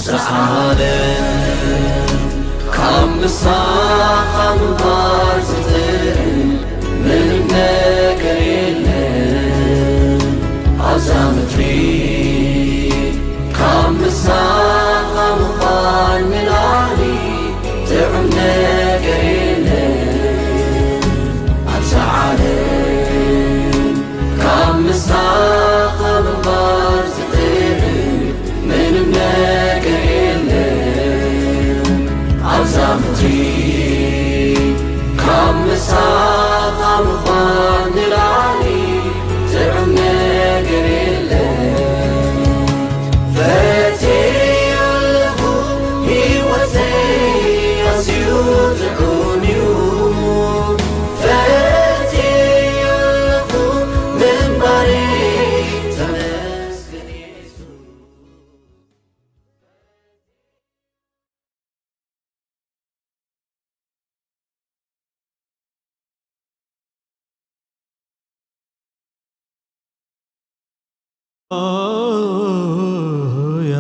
ተዓለ ካብ ምሳኻ ምንባር ዝጥዕም ምንም ነገር የለን ኣብዛ ምድሪ። ካብ ምሳኻ ምዃን ንላዕሊ ጥዑም ነገር የለን ኣብዛ ዓለም። ካብ ምሳኻ ምንባር ዝጥዕም ምንም ነገር የለን ኣብዛ ምድሪ። ካብ ምሳኻ ምዃን ንላዕሊ ጥዑም ነገር የለን። ፈትየዮ ኣለኹ፣ ህይወተይ ኣዝዩ ጥዑም እዩ። ፈትየዮ ኣለኹ፣ ምንባረይ ተመስገን የሱስ። ያ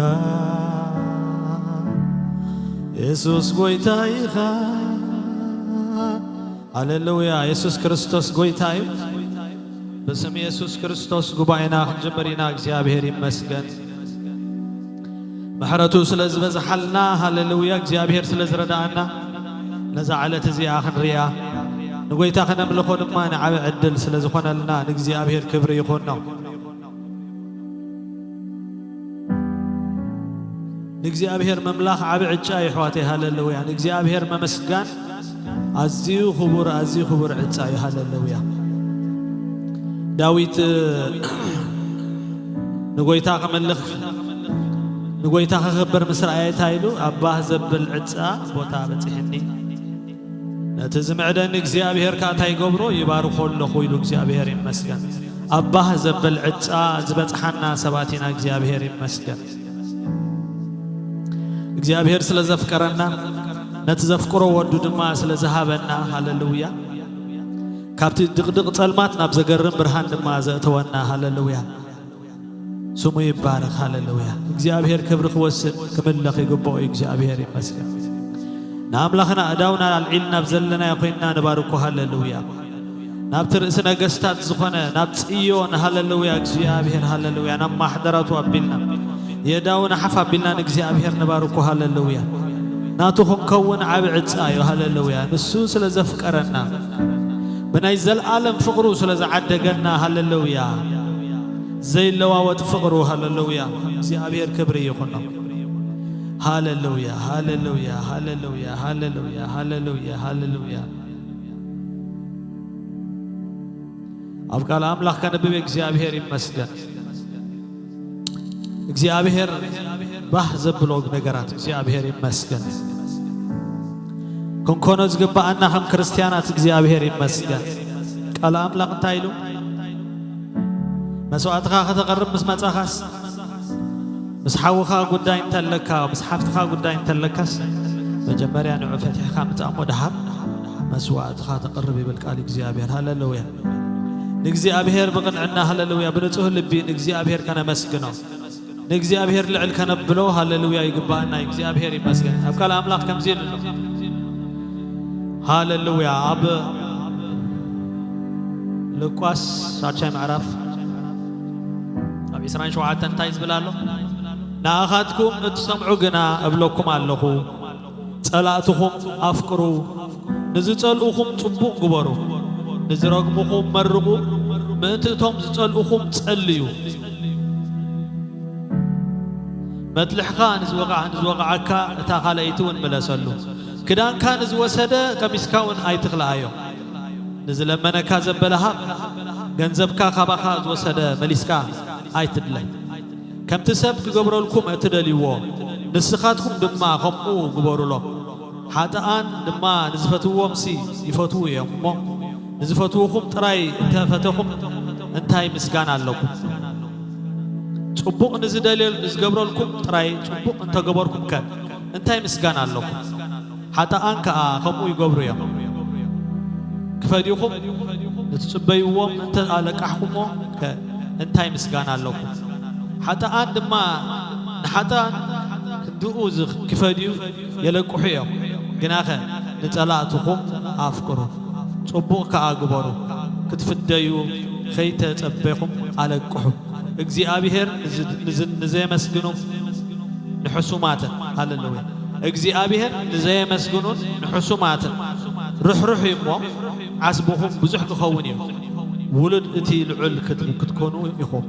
የሱስ ጎይታ ኢኻ። ሃሌሉያ። የሱስ ክርስቶስ ጎይታ እዩ። ብስም የሱስ ክርስቶስ ጉባኤና ክንጅምር ኢና። እግዚኣብሔር ይመስገን። ምሕረቱ ስለ ዝበዝሓልና፣ ሃሌሉያ፣ እግዚኣብሔር ስለ ዝረዳኣና፣ ነዛ ዕለት እዚኣ ክንሪኣ፣ ንጎይታ ከነምልኾ ድማ ንዓቢ ዕድል ስለ ዝኾነልና፣ ንእግዚኣብሔር ክብሪ ይኹኖ። ንእግዚኣብሔር ምምላኽ ዓቢ ዕጫ እዩ፣ ኣሕዋተይ። ሃሌሉያ። ንእግዚኣብሔር መመስጋን ኣዝዩ ክቡር፣ ኣዝዩ ክቡር ዕጻ እዩ። ሃሌሉያ። ዳዊት ንጎይታ ክምልኽ፣ ንጎይታ ክኽብር ምስ ረኣየ እንታይ ኢሉ? ኣብ ባህ ዘብል ዕጻ ቦታ በጺሕኒ። ነቲ ዝምዕደኒ እግዚኣብሔር ከኣ እንታይ ይገብሮ? ይባርኾ ኣለኹ ኢሉ። እግዚኣብሔር ይመስገን። ኣብ ባህ ዘብል ዕጻ ዝበጽሓና ሰባት ኢና። እግዚኣብሔር ይመስገን። እግዚኣብሔር ስለ ዘፍቀረና፣ ነቲ ዘፍቅሮ ወዱ ድማ ስለ ዝሃበና፣ ሃሌሉያ። ካብቲ ድቕድቕ ጸልማት ናብ ዘገርም ብርሃን ድማ ዘእተወና፣ ሃሌሉያ። ስሙ ይባረኽ፣ ሃሌሉያ። እግዚኣብሔር ክብሪ ክወስድ ክምለኽ ይግብኦ እዩ። እግዚኣብሔር ይመስገን። ንኣምላኽና ኣእዳውና ኣልዒልና ኣብ ዘለናዮ ኮይንና ንባርኮ፣ ሃሌሉያ። ናብቲ ርእሲ ነገስታት ዝኾነ ናብ ጽዮን፣ ሃሌሉያ፣ እግዚኣብሔር፣ ሃሌሉያ፣ ናብ ማሕደራቱ ኣቢልና፣ የእዳውና ሓፍ ኣቢልና ንእግዚኣብሔር ንባርኮ፣ ሃሌሉያ። ናቱ ክንከውን ዓቢ ዕጻ እዩ፣ ሃሌሉያ። ንሱ ስለ ዘፍቀረና፣ ብናይ ዘልኣለም ፍቕሩ ስለ ዝዓደገና፣ ሃሌሉያ። ዘይለዋወጥ ፍቕሩ፣ ሃሌሉያ። እግዚኣብሔር ክብሪ ይኹኖ። ሃሌሉያ፣ ሃሌሉያ፣ ሃሌሉያ፣ ሃሌሉያ፣ ሃሌሉያ፣ ሃሌሉያ። ኣብ ቃል ኣምላኽ ከንብብ እግዚኣብሔር ይመስገን። እግዚኣብሔር ባህ ዘብሎ ነገራት እግዚኣብሔር ይመስገን። ክንኮኖ ዝግብኣና ከም ክርስትያናት እግዚኣብሔር ይመስገን። ቃል ኣምላኽ እንታይ ኢሉ? መስዋእትኻ ከተቕርብ ምስ መጻኻስ፣ ምስ ሓውኻ ጉዳይ እንተለካ፣ ምስ ሓፍትኻ ጉዳይ እንተለካስ፣ መጀመርያ ንዑ ፈቲሕኻ ምጻእ እሞ ደሓር መስዋእትኻ ተቕርብ ይብል ቃል እግዚኣብሔር። ሃሌሉያ። ንእግዚኣብሔር ብቕንዕና፣ ሃሌሉያ፣ ብንጹህ ልቢ ንእግዚኣብሔር ከነመስግኖ፣ ንእግዚኣብሔር ልዕል ከነብሎ፣ ሃሌሉያ፣ ይግባኣና። እግዚኣብሔር ይመስገን። ኣብ ቃል ኣምላኽ ከምዚ ኢሉ ኣሎ። ሃሌሉያ። ኣብ ሉቃስ ሻድሻይ ምዕራፍ ኣብ ዕስራን ሸውዓተን እንታይ ዝብል ኣሎ? ንኣኻትኩም እትሰምዑ ግና እብለኩም ኣለኹ፣ ጸላእትኹም ኣፍቅሩ፣ ንዝጸልኡኹም ጽቡቕ ግበሩ፣ ንዝረግሙኹም መርቑ፣ ምእንቲ እቶም ዝጸልኡኹም ጸልዩ። መጥልሕኻ ንዝወቕዓ-፣ ንዝወቕዓካ እታ ካልኣይቲ እውን ምለሰሉ። ክዳንካ ንዝወሰደ ቀሚስካ እውን ኣይትኽልኣዮ። ንዝለመነካ ዘበለ ሃብ፣ ገንዘብካ ካባኻ ዝወሰደ መሊስካ ኣይትድለ። ከምቲ ሰብ ክገብረልኩም እትደልይዎ፣ ንስኻትኩም ድማ ከምኡ ግበሩሎም። ሓጥኣን ድማ ንዝፈትውዎምሲ ይፈትዉ እዮም እሞ፣ ንዝፈትዉኹም ጥራይ እንተፈተኹም እንታይ ምስጋና ኣለኩም? ጽቡቕ ንዝደልዮ-፣ ንዝገብረልኩም ጥራይ ጽቡቕ እንተገበርኩምከ እንታይ ምስጋና ኣለኩም? ሓጥኣን ከኣ ከምኡ ይገብሩ እዮም። ክፈድዩኹም ንትጽበይዎም እንተ ኣለቃሕኩሞ ከ እንታይ ምስጋና ኣለኩም? ሓጥኣን ድማ ንሓጥኣን ድኡ ዝኽ-፣ ክፈድዩ የለቅሑ እዮም። ግናኸ ንጸላእትኹም ኣፍቅሩ፣ ጽቡቕ ከኣ ግበሩ፣ ክትፍደዩ ከይተጸበኹም ኣለቅሑ። እግዚኣብሔር ንዝ-፣ ንዝ-፣ ንዘየመስግኑ ንሕሱማትን፣ ሃሌሉያ። እግዚኣብሔር ንዘየመስግኑን ንሕሱማትን ርሕሩሕ እዩ እሞ፣ ዓስብኹም ብዙሕ ክኸውን እዩ። ውሉድ እቲ ልዑል ክት-፣ ክትኮኑ ኢኹም።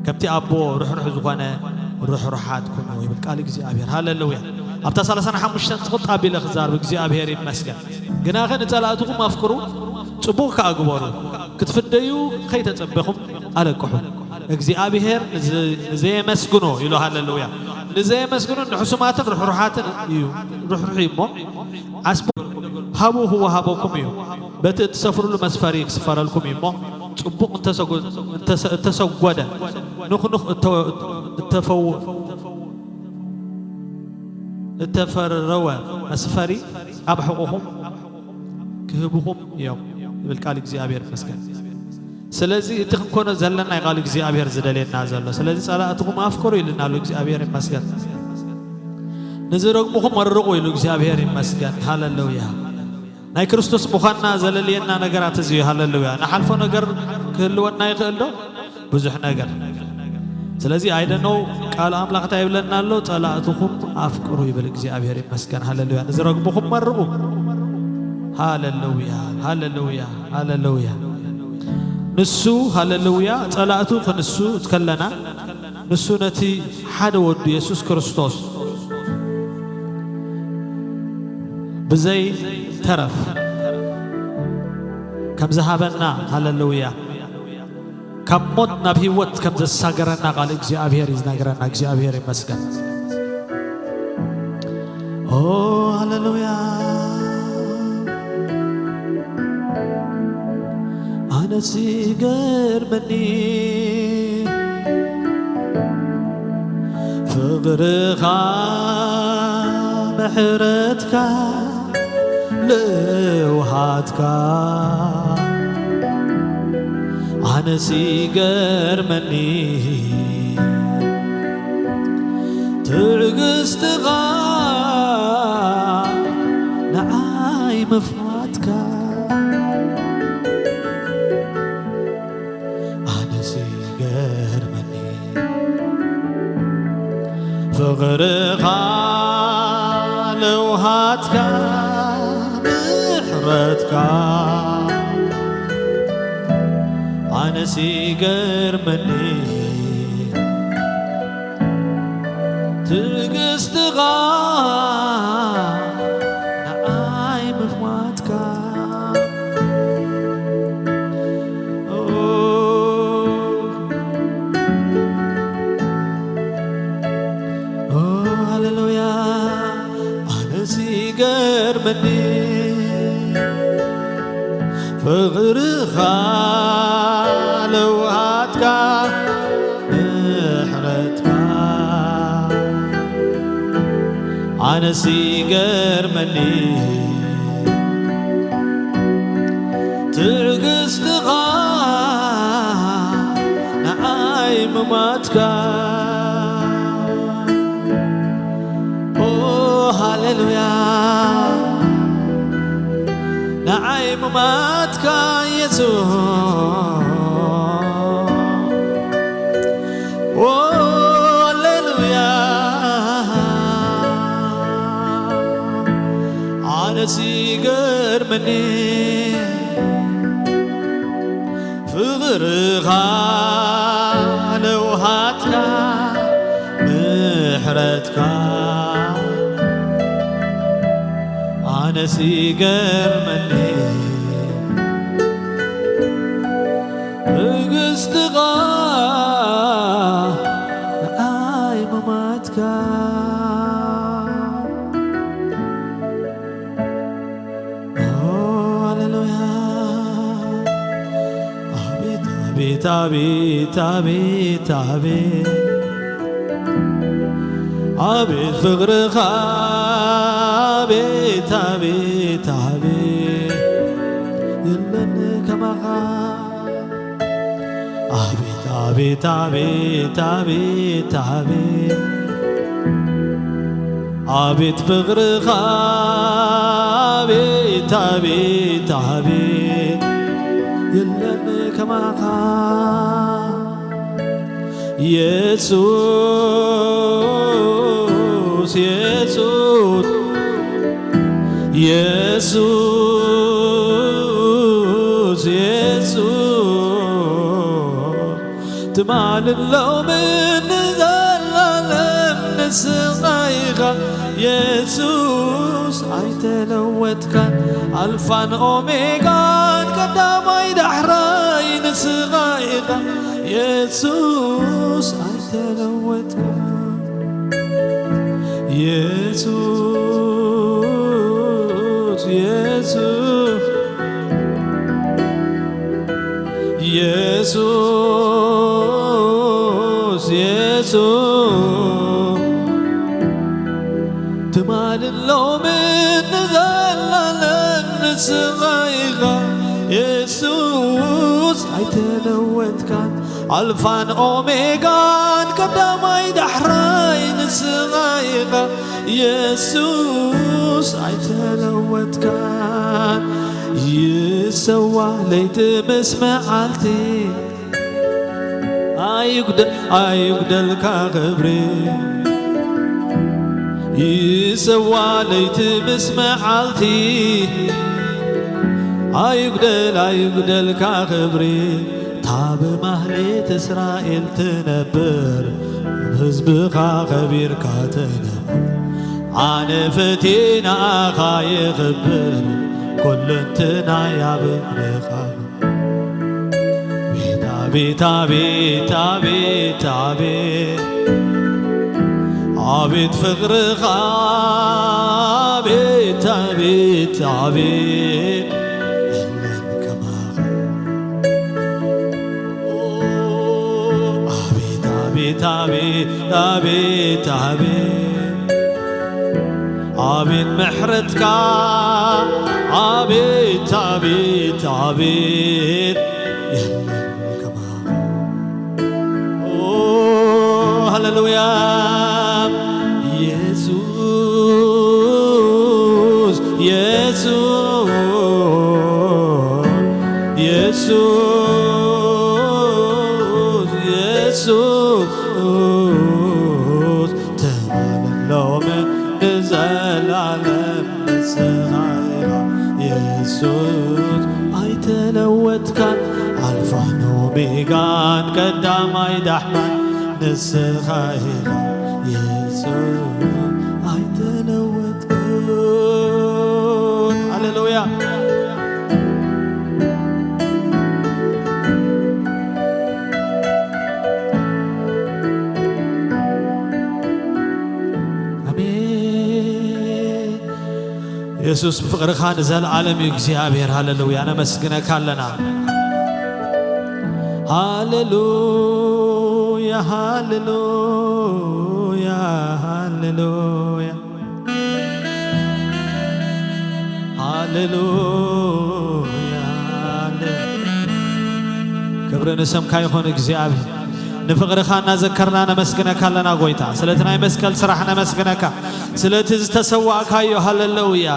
ከምቲ ኣቦ ርሕሩሕ ዝኾነ ርሕሩሓት ኩኑ ይብል ቃል እግዚኣብሔር። ሃሌሉያ። ኣብታ ሰላሳን ሓሙሽተን ጽቕጥ ኣቢለ ክዛርብ እግዚኣብሔር ይመስገን። ግናኸ ንጸላእትኹም ኣፍቅሩ፣ ጽቡቕ ከኣ ግበሩ፣ ክትፍደዩ ከይተጸበኹም ኣለቅሑ። እግዚኣብሔር ንዝ-፣ ንዘየመስግኖ ኢሉ፣ ሃሌሉያ፣ ንዘየመስግኖ ንሕሱማትን ርሕሩሓትን እዩ፣ ርሕሩሕ እዩ እሞ፣ ዓስቡ ሃቡ ክወሃበኩም እዩ። በቲ እትሰፍርሉ መስፈሪ ክስፈረልኩም እዩ እሞ፣ ጽቡቕ እንተሰጎ-፣ እንተሰ-፣ እተሰጎደ፣ ንኹንኽ እተ-፣ እተፈው-፣ እተፈረወ መስፈሪ ኣብ ሕቑኹም ክህብኹም እዮም ይብል ቃል እግዚኣብሔር ይመስገን። ስለዚ እቲ ክንኮኖ ዘለና ናይ ቃል እግዚኣብሔር ዝደልየና ዘሎ። ስለዚ ጸላእትኹም ኣፍቅሩ ኢልና ኣሎ እግዚኣብሔር ይመስገን። ንዝረግሙኹም መርቑ ኢሉ እግዚኣብሔር ይመስገን። ሃሌሉያ። ናይ ክርስቶስ ምዃንና ዘለልየና ነገራት እዚ እዩ። ሃሌሉያ። ንሓልፎ ነገር ክህልወና ይኽእል ዶ? ብዙሕ ነገር። ስለዚ ኣይደነው ቃል ኣምላኽ እንታይ ይብለና ኣሎ? "ጸላእትኹም ኣፍቅሩ" ይብል እግዚኣብሔር ይመስገን። ሃሌሉያ። "ንዝረግሙኹም መርቑ።" ሃሌሉያ፣ ሃሌሉያ፣ ሃሌሉያ። ንሱ፣ ሃሌሉያ፣ ጸላእቱ ክንሱ ከለና፣ ንሱ ነቲ ሓደ ወዱ የሱስ ክርስቶስ ብዘይ ተረፍ ከም ዝሃበና፣ ሃሌሉያ፣ ካብ ሞት ናብ ህይወት ከም ዘሳገረና ቃል እግዚኣብሔር ይነግረና። እግዚኣብሔር ይመስገን። ኦ፣ ሃሌሉያ። ኣነስ ይገርመኒ ፍቕርኻ፣ ምሕረትካ፣ ለውሃትካ። ኣነስ ይገርመኒ ትዕግስትኻ፣ ንዓይ ምፍራትካ። ኣነስ ይገርመኒ ፍቕርኻ፣ ለውሃትካ፣ ምሕረትካ። ኣነስ ይገርመኒ ትዕግስትኻ፣ ንዓይ ምፍዋትካ። ኦ፣ ኦ፣ ሃሌሉያ። ኣነስ ይገርመኒ ፍቕርኻ፣ ለውሃትካ፣ ምሕረትካ። ኣነስ ይገርመኒ ትዕግስትኻ፣ ንዓይ ምማትካ። ኦ፣ ሃሌሉያ። ንዓይ ምማትካ የሱስ። ኦ፣ ሃሌሉያ። ኣነስ ይገርመኒ ፍቕርኻ፣ ለውሃትካ፣ ምሕረትካ። ኣነስ ይገርመኒ ትዕግስትኻ፣ ንዓይ ምማትካ። ኦ፣ ሃሌሉያ። ኣቤት፣ ኣቤት፣ ኣቤት፣ ኣቤት፣ ኣቤት። ኣቤት ፍቕርኻ፣ ኣቤት፣ ኣቤት፣ ኣቤት። የለን ከማኻ። ኣቤት፣ ኣቤት፣ ኣቤት፣ ኣቤት፣ ኣቤት። ኣቤት ፍቕርኻ፣ ኣቤት፣ ኣቤት፣ ኣቤት፣ የለን ከማኻ። የሱስ፣ የሱስ፣ የሱስ፣ የሱስ፣ ትማልን ሎምን ንዘላለም ንስኻ ኢኻ። የሱስ ኣይተለወጥካን፣ ኣልፋን ኦሜጋን ቀዳማይ ዳሕራይ ንስኻ ኢኻ። የሱስ ኣይተለወጥካን። የሱስ፣ የሱስ፣ የሱስ፣ የሱስ፣ ትማልን ሎምን ንዘላለም ንስኻ ኢኻ። የሱስ ኣይተለወጥካን፣ ኣልፋን ኦሜጋን ቀዳማይ ዳሕራይ ንስኻ ኢኻ። የሱስ ኣይተለወጥካን። ይሰዋ ለይቲ ምስ መዓልቲ፣ ኣይጉደል ኣይጉደልካ ክብሪ። ይሰዋ ለይቲ ምስ መዓልቲ፣ ኣይጉደል ኣይጉደልካ ክብሪ። እታ ብማህሌት እስራኤል ትነብር፣ ህዝብኻ ከቢርካ ትነብር። ኣነ ፈትየ ንኣኻ የኽብር፣ ኩለንትናይ ኣብ እግርኻ። ቤት፣ ኣቤት፣ ኣቤት፣ ኣቤት፣ ኣቤት፣ ኣቤት ፍቕርኻ፣ ኣቤት፣ ኣቤት፣ ኣቤት፣ የለን ከማኻ። ኣቤት፣ ኣቤት፣ ኣቤት፣ ኣቤት፣ ኣቤት፣ ኣቤት ምሕረትካ፣ ኣቤት፣ ኣቤት፣ ኣቤት፣ የለን ከማኻ። ኦ፣ ሃሌሉያ። የሱስ፣ የሱስ፣ የሱስ፣ የሱስ፣ ትማልን ሎምን ንዘላለም ንስኻ ኢኻ። የሱስ ኣይተለወጥካን፣ ኣልፋን ኦሜጋን ቀዳማይ ዳሕራይ ንስኻ ኢኻ። የሱስ ኣይተለወጥካን። ሃሌሉያ። ኣሜን። የሱስ ብፍቕርኻ ንዘለዓለም እዩ እግዚኣብሔር። ሃሌሉያ። ነመስግነካ ኣለና። ሃሌሉያ፣ ሃሌሉያ፣ ሃሌሉያ። ሃሌሉያ፣ ሃሌ-፣ ክብሪ ንስምካ ይኹን እግዚኣብሔር። ንፍቕርኻ እናዘከርና ነመስግነካ ኣለና ጎይታ። ስለቲ ናይ መስቀል ስራሕ ነመስግነካ። ስለቲ ዝተሰዋእካዮ፣ ሃሌሉያ።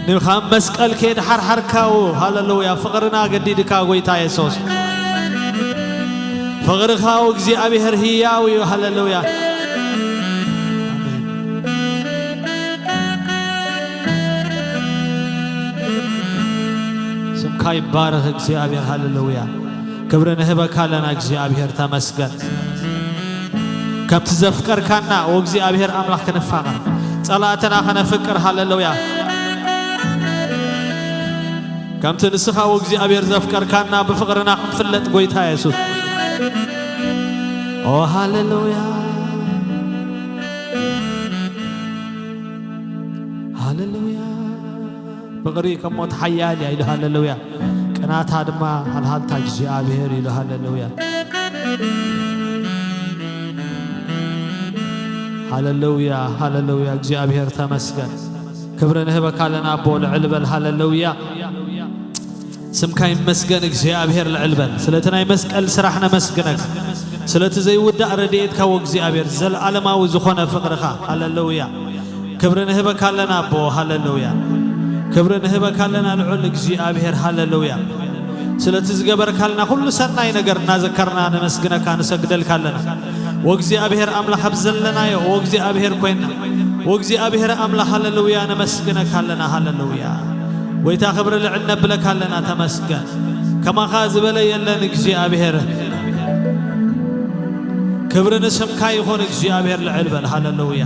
ንኻብ መስቀል ከየድሓርሓርካዎ፣ ሃሌሉያ፣ ፍቕርና ገዲድካ፣ ጎይታ የሱስ። ፍቕርኻ እግዚኣብሔር ህያው እዩ፣ ሃሌሉያ። ስምካ ይባረኽ እግዚኣብሔር፣ ሃሌሉያ። ክብሪ ንህበካ ኣለና እግዚኣብሔር፣ ተመስገን። ከምቲ ዘፍቀርካና፣ ኦ እግዚኣብሔር ኣምላኽ፣ ክንፋቐር፣ ጸላእትና ከነፍቅር፣ ሃሌሉያ። ከምቲ ንስኻ፣ ኦ እግዚኣብሔር፣ ዘፍቀርካና፣ ብፍቕርና ክንፍለጥ፣ ጎይታ የሱስ። ኦ ሃሌሉያ፣ ሃሌሉያ። ፍቕሪ ከም ሞት ሓያል እያ ኢሉ፣ ሃሌሉያ። ቅናታ ድማ ሃልሃልታ እግዚኣብሔር ኢሉ፣ ሃሌሉያ። ሃሌሉያ፣ ሃሌሉያ፣ እግዚኣብሔር ተመስገን። ክብሪ ንህበካ ኣለና ኣቦ፣ ልዕል በል፣ ሃሌሉያ። ስምካ ይመስገን እግዚኣብሔር፣ ልዕል በል። ስለቲ ናይ መስቀል ስራሕ ነመስግነካ። ስለቲ ዘይውዳእ ረድኤትካ ወእግዚኣብሔር፣ ዘለዓለማዊ ዝኾነ ፍቕርኻ። ሃለሉያ። ክብሪ ንህበካ ኣለና ኣቦ። ሃለሉያ። ክብሪ ንህበካ ኣለና ልዑል እግዚኣብሔር። ሃለሉያ። ስለቲ ዝገበርካልና ኩሉ ሰናይ ነገር እናዘከርና ነመስግነካ፣ ንሰግደልካ ኣለና። ወእግዚኣብሔር ኣምላኽ ኣብ ዘለናዮ ወእግዚኣብሔር ኮይንና፣ ወእግዚኣብሔር ኣምላኽ፣ ሃለሉያ፣ ነመስግነካ ኣለና። ሃለሉያ። ጎይታ ክብሪ ልዕል ነብለካ ኣለና። ተመስገን። ከማኻ ዝበለ የለን እግዚኣብሔር። ክብሪ ንስምካ ይኹን እግዚኣብሔር። ልዕል በል። ሃለሉያ።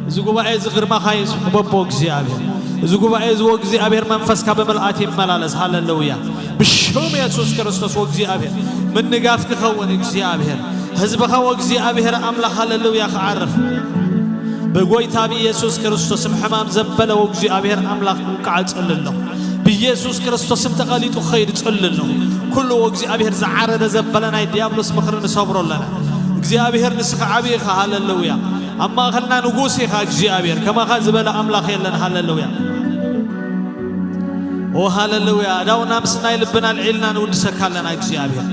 እዚ ጉባኤ እዚ ግርማኻ ይስሕበቦ እግዚኣብሔር። እዚ ጉባኤ እዚ ወእግዚኣብሔር መንፈስካ ብምልኣት ይመላለስ። ሃለሉያ። ብሽም የሱስ ክርስቶስ ወእግዚኣብሔር ምንጋፍ ክኸውን እግዚኣብሔር፣ ህዝብኻ ወእግዚኣብሔር ኣምላኽ፣ ሃለሉያ፣ ክዓርፍ ብጎይታ ብኢየሱስ ክርስቶስም ሕማም ዘበለ ወእግዚኣብሔር ኣምላኽ ክውቃዕ እጽሊ ኣለኹ። ብኢየሱስ ክርስቶስም ተቐሊጡ ክኸይድ እጽሊ ኣለኹ። ኩሉ ወእግዚኣብሔር ዝዓረደ ዘበለ ናይ ዲያብሎስ ምኽሪ ንሰብሮ ኣለና። እግዚኣብሔር ንስኻ ዓብዪ ኢኻ። ሃለሉያ። ኣብ ማእኸልና ንጉስ ኢኻ እግዚኣብሔር። ከማኻ ዝበለ ኣምላኽ የለን። ሃለሉያ። ኦ ሃለሉያ። ኣዳውና ምስ ናይ ልብና ልዒልና ንውድሰካ ኣለና እግዚኣብሔር።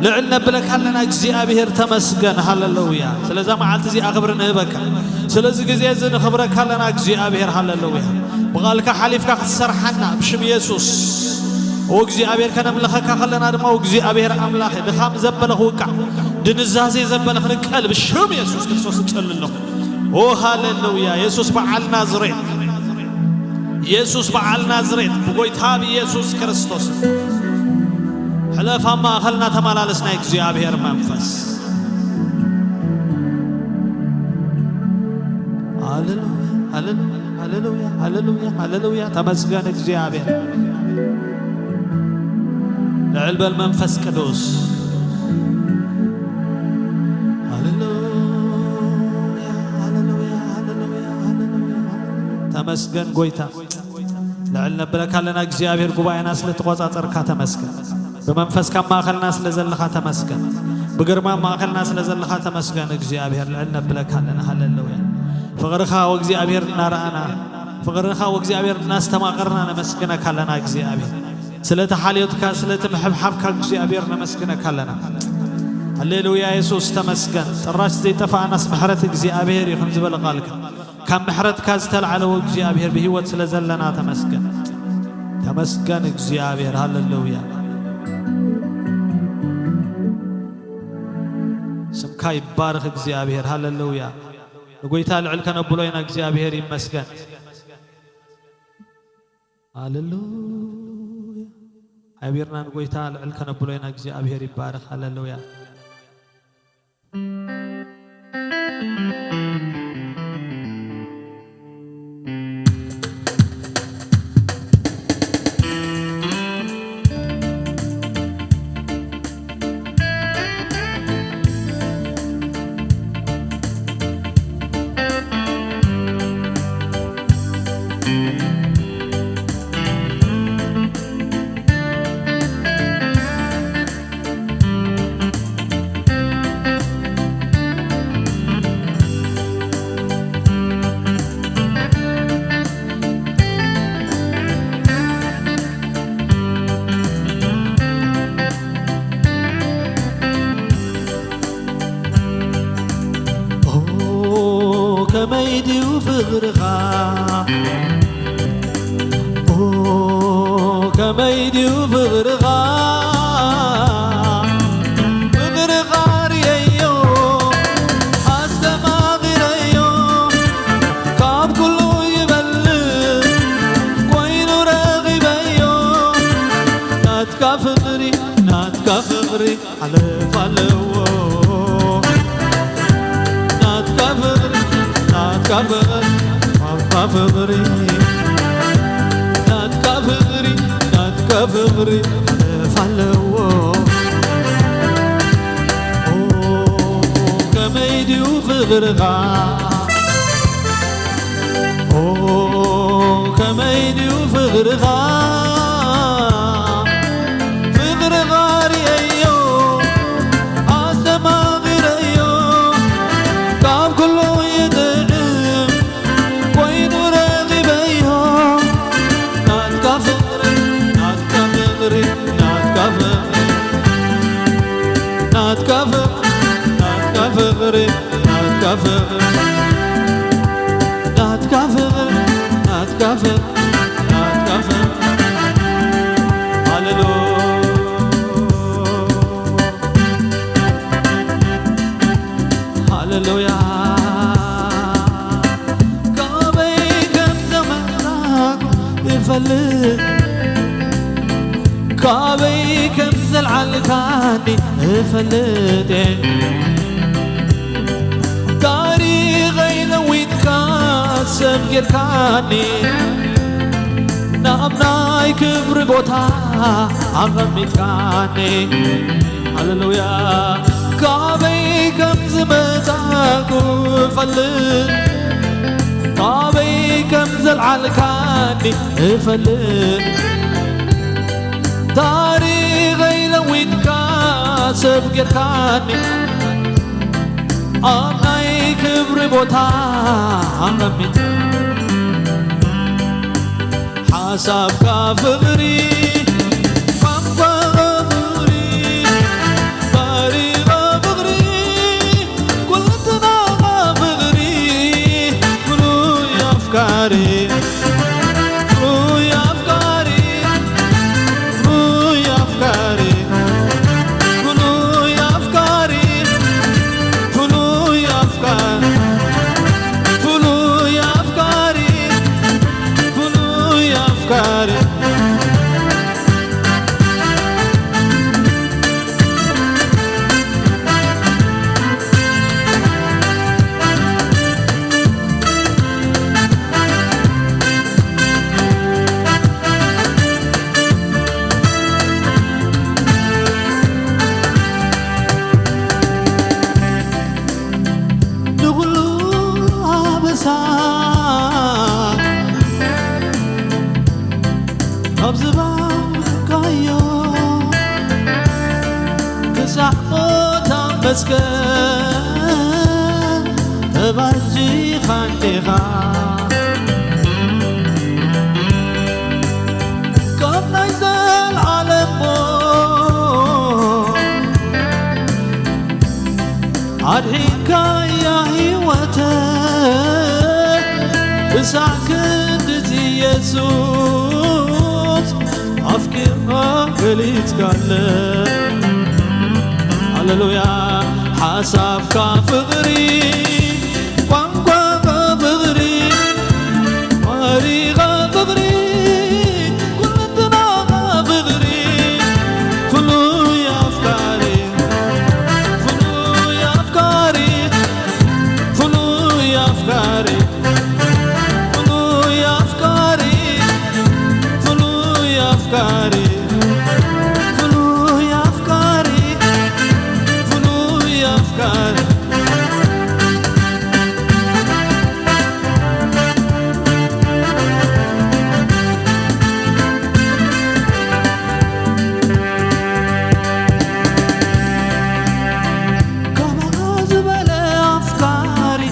ልዕል ነብለካ ኣለና እግዚኣብሔር። ተመስገን። ሃለሉያ። ስለዛ መዓልቲ እዚኣ ክብሪ ንህበካ። ስለዚ ግዜ እዚ ንኽብረካ ኣለና እግዚኣብሔር። ሃለሉያ። ብቓልካ ሓሊፍካ ክትሰርሓና ብሽም የሱስ። ኦ እግዚኣብሔር፣ ከነምልኸካ ከለና ድማ፣ ኦ እግዚኣብሔር ኣምላኸ፣ ድኻም ዘበለ ክውቃዕ፣ ድንዛዜ ዘበለ ክንቀል ብሽም የሱስ ክርስቶስ እጸሊ ኣለኹ። ኦ ሃለሉያ። የሱስ በዓል ናዝሬት፣ የሱስ በዓል ናዝሬት፣ ብጎይታ ብኢየሱስ ክርስቶስ ሕለፍ፣ ኣብ ማእኸልና ተመላለስ። ናይ እግዚኣብሔር መንፈስ። ሃሌሉያ፣ ሃሌሉያ፣ ሃሌሉያ፣ ሃሌሉያ፣ ሃሌሉያ። ተመስገን እግዚኣብሔር። ልዕል በል መንፈስ ቅዱስ። ሃሌሉያ፣ ሃሌሉያ፣ ሃሌሉያ፣ ሃሌሉያ፣ ሃሌሉያ። ተመስገን ጎይታ። ልዕል ነብለካ ኣለና እግዚኣብሔር፣ ጉባኤና ስለ ተቖጻጸርካ ተመስገን። ብመንፈስካ ኣብ ማእኸልና ስለ ዘለኻ ተመስገን። ብግርማ ኣብ ማእኸልና ስለ ዘለኻ ተመስገን እግዚኣብሔር፣ ልዕል ነብለካ ኣለና። ሃሌሉያ። ፍቕርኻ ወእግዚኣብሔር እናረኣና፣ ፍቕርኻ ወእግዚኣብሔር እናስተማቐርና ነመስግነካ ኣለና እግዚኣብሔር። ስለቲ ሓልዮትካ፣ ስለቲ ምሕብሓብካ እግዚኣብሔር ነመስግነካ ኣለና። ሃሌሉያ የሱስ ተመስገን። ጥራሽ ዘይጠፋእናስ ምሕረት እግዚኣብሔር እዩ፣ ከም ዝበለ ቃልካ። ካብ ምሕረትካ ዝተልዓለ እግዚኣብሔር ብህይወት ስለ ዘለና ተመስገን። ተመስገን እግዚኣብሔር። ሃሌሉያ። ስምካ ይባረኽ እግዚኣብሔር። ሃሌሉያ። ንጎይታ ልዕል ከነብሎ ኢና። እግዚኣብሔር ይመስገን። ሃሌሉያ። ሓቢርና ንጎይታ ልዕል ከነብሎ ኢና። እግዚኣብሔር ይባረኽ። ሃሌሉያ። ኦ ከመይ ድዩ ፍቕርኻ፣ ኦ ከመይ ድዩ ፍቕርኻ፣ ፍቕርኻ ርእየዮ ኣስተማቒረዮ፣ ካብ ኩሉ ይበልጽ ኮይኑ ረኺበዮ፣ ናትካ ፍቕሪ፣ ናትካ ፍቕሪ ሓለፍ ኣለዎ። ናትካ ፍቕሪ፣ ናትካ ፍቕሪ፣ ናትካ ፍቕሪ፣ ናትካ ፍቕሪ፣ ናትካ ፍቕሪ ሓለፍ ኣለዎ። ኦ ከመይ ድዩ ፍቕርኻ፣ ኦ ከመይ ድዩ ፍቕርኻ፣ ፍቕርኻ ርእየዮ ኣስተማቒረዮ፣ ካብ ኩሉ ይጥዕም ኮይኑ ረኺበዮ። ናትካ ፍቕሪ፣ ናትካ ፍቕሪ፣ ናትካ ፍቕሪ፣ ናትካ ፍቕሪ፣ ፍቕሪ፣ ናትካ ፍቕሪ፣ ናትካ ፍቕሪ፣ ናትካ ፍቕሪ። ሃሌሉያ፣ ሃሌሉያ። ካበይ ከም ዘመጻእኩ እፈልጥ፣ ካበይ ከም ዘልዓልካኒ እፈልጥ እየ። ታሪኸይ ለዊጥካ ሰብ ጌርካኒ፣ ናብ ናይ ክብሪ ቦታ ኣቐሚጥካኒ። ሃሌሉያ። ካበይ ከም ዝመጻእኩ እፈልጥ፣ ካበይ ከም ዘልዓልካኒ እፈልጥ። ታሪኸይ ለዊጥካ ሰብ ጌርካኒ፣ ኣብ ናይ ክብሪ ቦታ ኣቐሚጥካኒ። ሓሳብካ ፍቕሪ፣ ቋንቋኻ ፍቕሪ፣ ባህሪኻ ፍቕሪ፣ ኩለንትናኻ ፍቕሪ፣ ፍሉይ ኣፍቃሪ፣ ፍሉይ ኣፍቃሪ፣ ፍሉይ ኣፍቃሪ፣ ፍሉይ ኣፍቃሪ፣ ፍሉይ ኣፍቃሪ፣ ፍሉይ ኣፍቃሪ፣ ፍሉይ ኣፍቃሪ። ንኹሉ ኣበሳ ካብ ዝባንካዮ ክሳዕ ሞት ኣብ መስቀል ተባዚኻ እንዲኻ። ካብ ናይ ዘልዓለም ሞት ኣድሒንካያ ህይወተይ። ክሳዕ ክንድዚ የሱስ ኣፍቂርካ ገሊጽካለ። ሃሌሉያ። ሓሳብካ ፍቕሪ፣ ቋንቋኻ ፍቕሪ፣ ባህሪኻ ፍቕሪ፣ ኩለንትናኻ ፍቕሪ፣ ፍሉይ ኣፍቃሪ፣ ፍሉይ ኣፍቃሪ፣ ፍሉይ ኣፍቃሪ፣ ፍሉይ ኣፍቃሪ፣ ፍሉይ ኣፍቃሪ፣ ፍሉይ ኣፍቃሪ፣ ፍሉይ ኣፍቃሪ። ከማኻ ዝበለ ኣፍቃሪ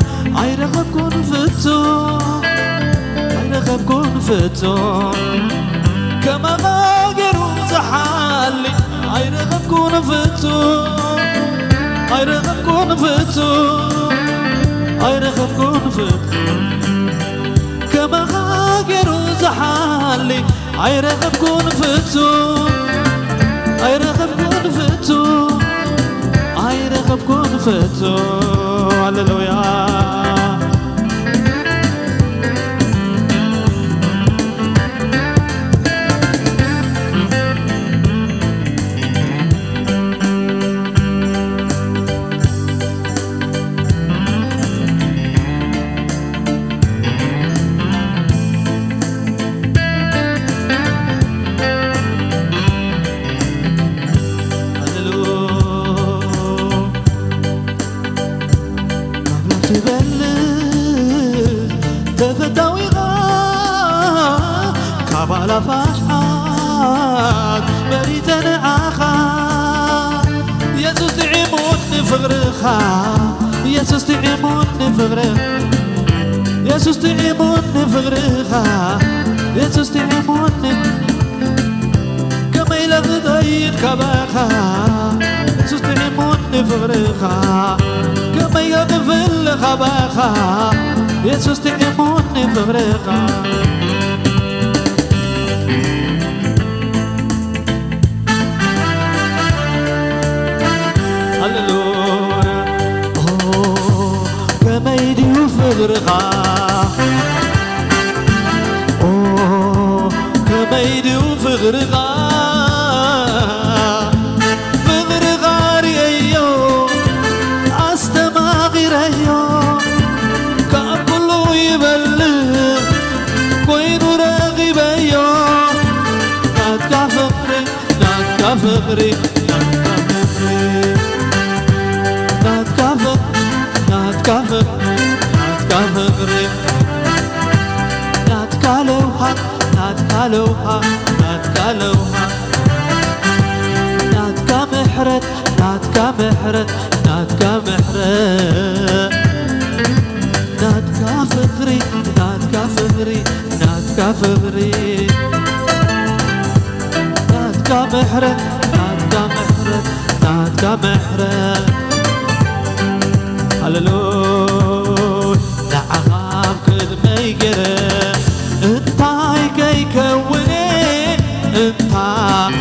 ኣይረኸብኩን ፍጹም፣ ኣይረኸብኩን ፍጹም። ከማኻ ገይሩ ዝሓሊ ኣይረኸብኩን ፍጹም፣ ኣይረኸብኩን ፍጹም፣ ኣይረኸብኩን ፍጹም። ከማኻ ገይሩ ዝሓሊ ኣይረኸብኩን ፍጹም፣ ኣይረኸብኩን ፍጹም፣ ኣይረኸብኩን ፍጹም። ሃሌሉያ። ትበልጽ ተፈታዊኻ፣ ካብ ኣላፍ ኣሽሓት መሪጸ ንዓኻ። የሱስ ጥዒሙኒ ፍቕርኻ፣ የሱስ ጥዒሙኒ ፍቕርኻ፣ የሱስ ጥዒሙኒ ፍቕርኻ፣ የሱስ ጥዒሙኒ። ከመይ ኢለ ክጠይቕ ካባኻ፣ የሱስ ጥዒሙኒ ፍቕርኻ ከመይ የቕብል ካባኻ የሱስ ጥዒሙኒ ፍቕርኻ። ሃሌሉያ። ኦ፣ ከመይ ድዩ ፍቕርኻ? ኦ፣ ከመይ ድዩ ፍቕርኻ? ፍቕርኻ ርእየዮ፣ ኣስተማቒረዮ፣ ካብ ኩሉ ይበልጽ ኮይኑ ረኺበዮ። ናትካ ፍቕሪ፣ ናትካ ፍቕሪ፣ ናትካ ፍቕሪ፣ ናትካ ፍቕሪ፣ ናትካ ፍቕሪ፣ ናትካ ፍቕሪ፣ ናትካ ለውሃ፣ ናትካ ለውሃ፣ ናትካ ለውሃ፣ ናትካ ምሕረት፣ ናትካ ምሕረት፣ ናትካ ምሕረት፣ ናትካ ፍቕሪ፣ ናትካ ፍቕሪ፣ ናትካ ፍቕሪ፣ ናትካ ምሕረት፣ ናትካ ምሕረት፣ ናትካ ምሕረት። ሃሌሉያ። ንዓኻ ኣብ ቅድመይ ገይረ እንታይ ከይከውን'የ? እንታይ፣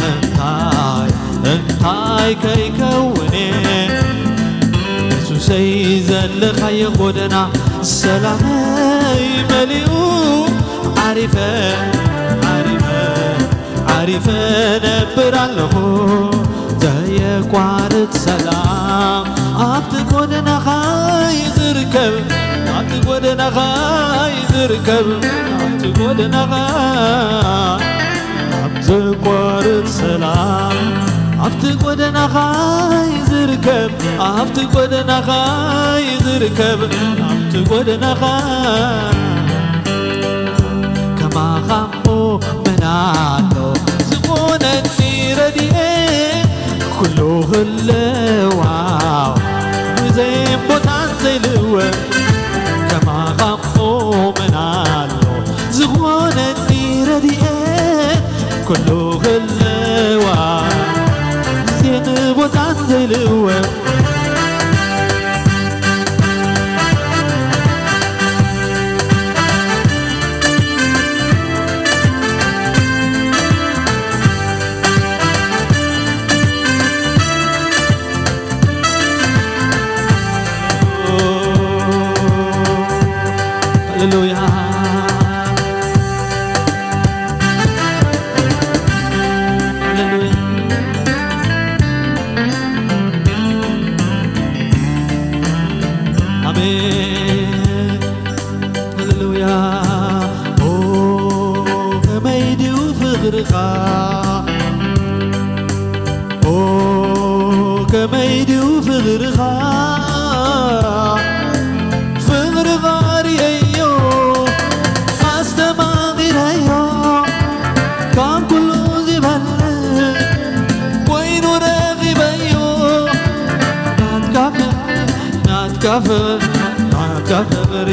እንታይ፣ እንታይ ከይከውን'የ? የሱሰይ ዘለኻዮ ጎደና ሰላመይ መሊኡ ዓሪፈ፣ ዓሪፈ፣ ዓሪፈ ነብር ኣለኹ። ዘየቋርጽ ሰላም ኣብቲ ጎደናኻ እዩ ዝርከብ፣ ኣብቲ ጎደናኻ እዩ ዝርከብ፣ ኣብቲ ጎደናኻ። ኣብ ዘቋርጽ ሰላም ኣብቲ ጎደናኻ እዩ ዝርከብ፣ ኣብቲ ጎደናኻ እዩ ዝርከብ፣ ኣብቲ ጎደናኻ። ከማኻ እሞ መን ኣሎ ዝኾነኒ ረድኤት? ኩሉ ክለዋው ብዘይን ቦታን ዘይልወ። ከማኻ እሞ መን ኣሎ ዝኾነኒ ረድኤት? ኩሉ ክለዋው ብዘይን ቦታን ዘይልወ። ሃሌሉያ፣ ሃሌሉያ። ኣሜን። ሃሌሉያ። ኦ፣ ከመይ ድዩ ፍቕርኻ? ኦ፣ ከመይ ድዩ ፍቕርኻ? ፍቕርኻ ርእየዮ፣ ኣስተማቒረዮ፣ ካብ ኩሉ ዝበልጽ ኮይኑ ረኺበዮ። ናትካ ፍቕሪ፣ ናትካ ፍቕሪ፣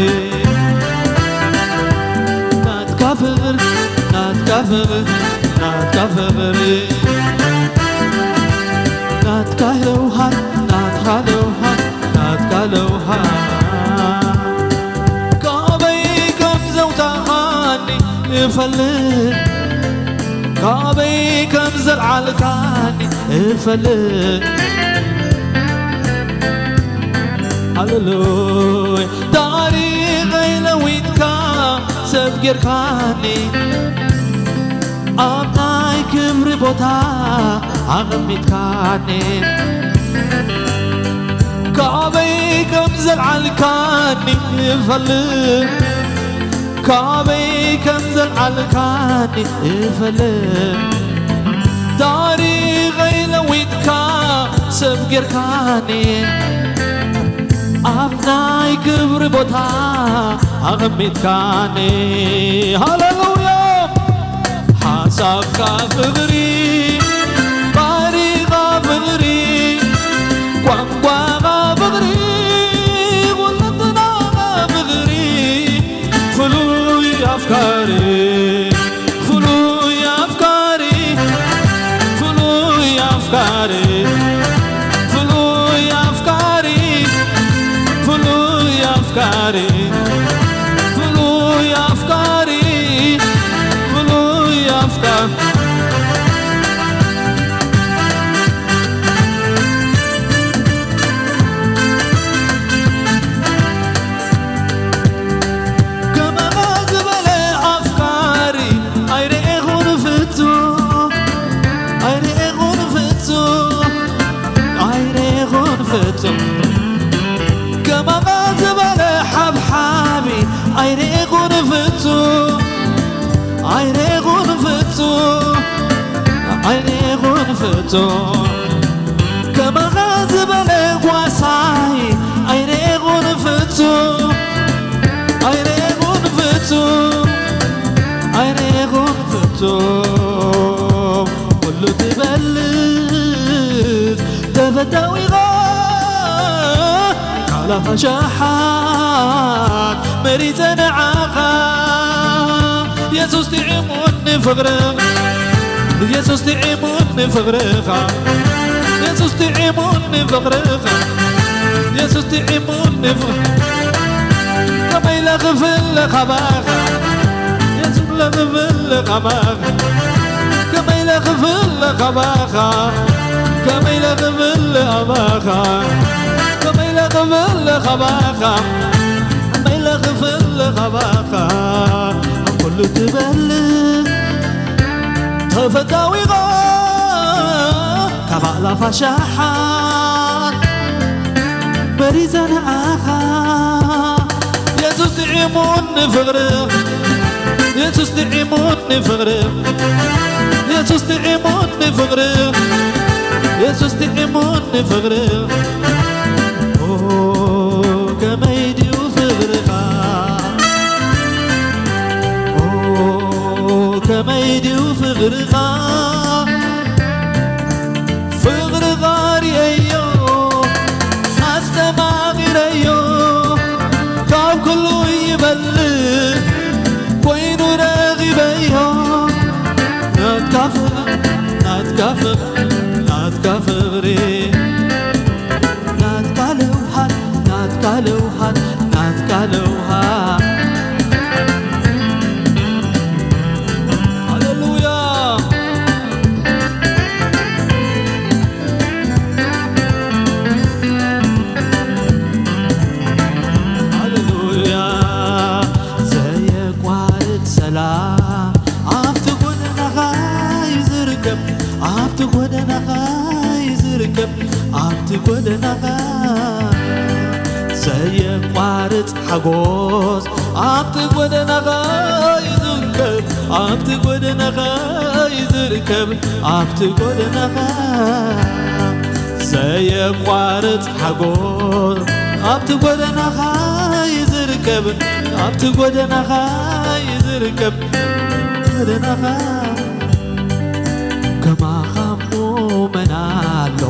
ናትካ ፍቕሪ፣ ናትካ ፍቕሪ፣ ናትካ ፍቕሪ፣ ናትካ ለውሃት፣ ናትካ ለውሃት፣ ናትካ ለውሃት። ካበይ ከም ዘውጻእኻኒ እፈልጥ፣ ካበይ ከም ዘልዓልካኒ እፈልጥ። ሃሌሉያ። ታሪኸይ ለዊጥካ ሰብ ጌርካኒ፣ ኣብ ናይ ክብሪ ቦታ ኣቐሚጥካኒ። ካበይ ከም ዘልዓልካኒ እፈልጥ፣ ካበይ ከም ዘልዓልካኒ እፈልጥ። ታሪኸይ ለዊጥካ ሰብ ጌርካኒ፣ ኣብ ናይ ክብሪ ቦታ ኣቐሚጥካኒ። ሃሌሉያ። ሓሳብካ ፍቕሪ፣ ባህሪኻ ፍቕሪ፣ ቋንቋኻ ፍቕሪ፣ ኩለንትናኻ ፍቕሪ፣ ፍሉይ ኣፍቃሪ፣ ፍሉይ ኣፍቃሪ፣ ፍሉይ ኣፍቃሪ፣ ፍሉይ ፍጹም ከማኻ ዝበለ ሓብሓቢ ኣይርኤኹን ፍጹም፣ ኣይርኤኹን ፍጹም፣ ኣይርኤኹን ፍጹም። ከማኻ ዝበለ ጓሳይ ኣይርኤኹን ፍጹም፣ ኣይርኤኹን ፍጹም፣ ኣይርኤኹን ፍጹም። ኩሉ ትበልጽ ተፈታዊኻ ካላኻ ሸሓት መሪጸ ንዓኻ። የሱስ ጥዒሙኒ ፍቕርኻ፣ የሱስ ጥዒሙኒ ፍቕርኻ፣ የሱስ ጥዒሙኒ ፍቕርኻ፣ የሱስ ጥዒሙኒ ፍቕርኻ። ከመይ ኢለ ክፍለ ካባኻ፣ የሱስ ለኽፍለ ካባኻ፣ ከመይ ኢለ ክፍለ ካባኻ፣ ከመይ ኢለ ክፍለ ኣባኻ፣ ከመይ ኢለ ክፍለ ካባኻ፣ ከመይ ኢለ ክፍለ ካባኻ። ኣብ ኩሉ ትበልጽ ተፈታዊኻ ካብ ኣእላፋት ሸሓት መሪጸ ንዓኻ። የሱስ ጥዒሙኒ ፍቕርኻ፣ የሱስ ጥዒሙኒ ፍቕርኻ፣ የሱስ ጥዒሙኒ ፍቕርኻ፣ የሱስ ጥዒሙኒ ፍቕርኻ። ኦ ከመይ ድዩ ፍቕርኻ፣ ኦ ከመይ ድዩ ፍቕርኻ፣ ፍቕርኻ ርእየዮ ኣስተማቒረዮ፣ ካብ ኩሉ ይበልጽ ኮይኑ ረኺበዮ። ናትካ ፍቕሪ፣ ናትካ ፍቕሪ፣ ናትካ ፍቕሪ፣ ናትካ ለውሃት፣ ናትካ ለውሃት፣ ናትካ ለውሃት። ሃሌሉያ። ሃሌሉያ። ዘየቋርጽ ሰላም ኣብቲ ጎደናኻ እዩ ዝርከብ፣ ኣብቲ ጎደናኻ እዩ ዝርከብ፣ ኣብቲ ጎደናኻ ዘየቋርጽ ሓጎስ ኣብቲ ጎደናኻ እዩ ዝርከብ፣ ኣብቲ ጎደናኻ እዩ ዝርከብ፣ ኣብቲ ጎደናኻ ዘየቋርጽ ሓጎስ ኣብቲ ጎደናኻ እዩ ዝርከብ፣ ኣብቲ ጎደናኻ እዩ ዝርከብ፣ ጎደናኻ። ከማኻ እሞ መን ኣሎ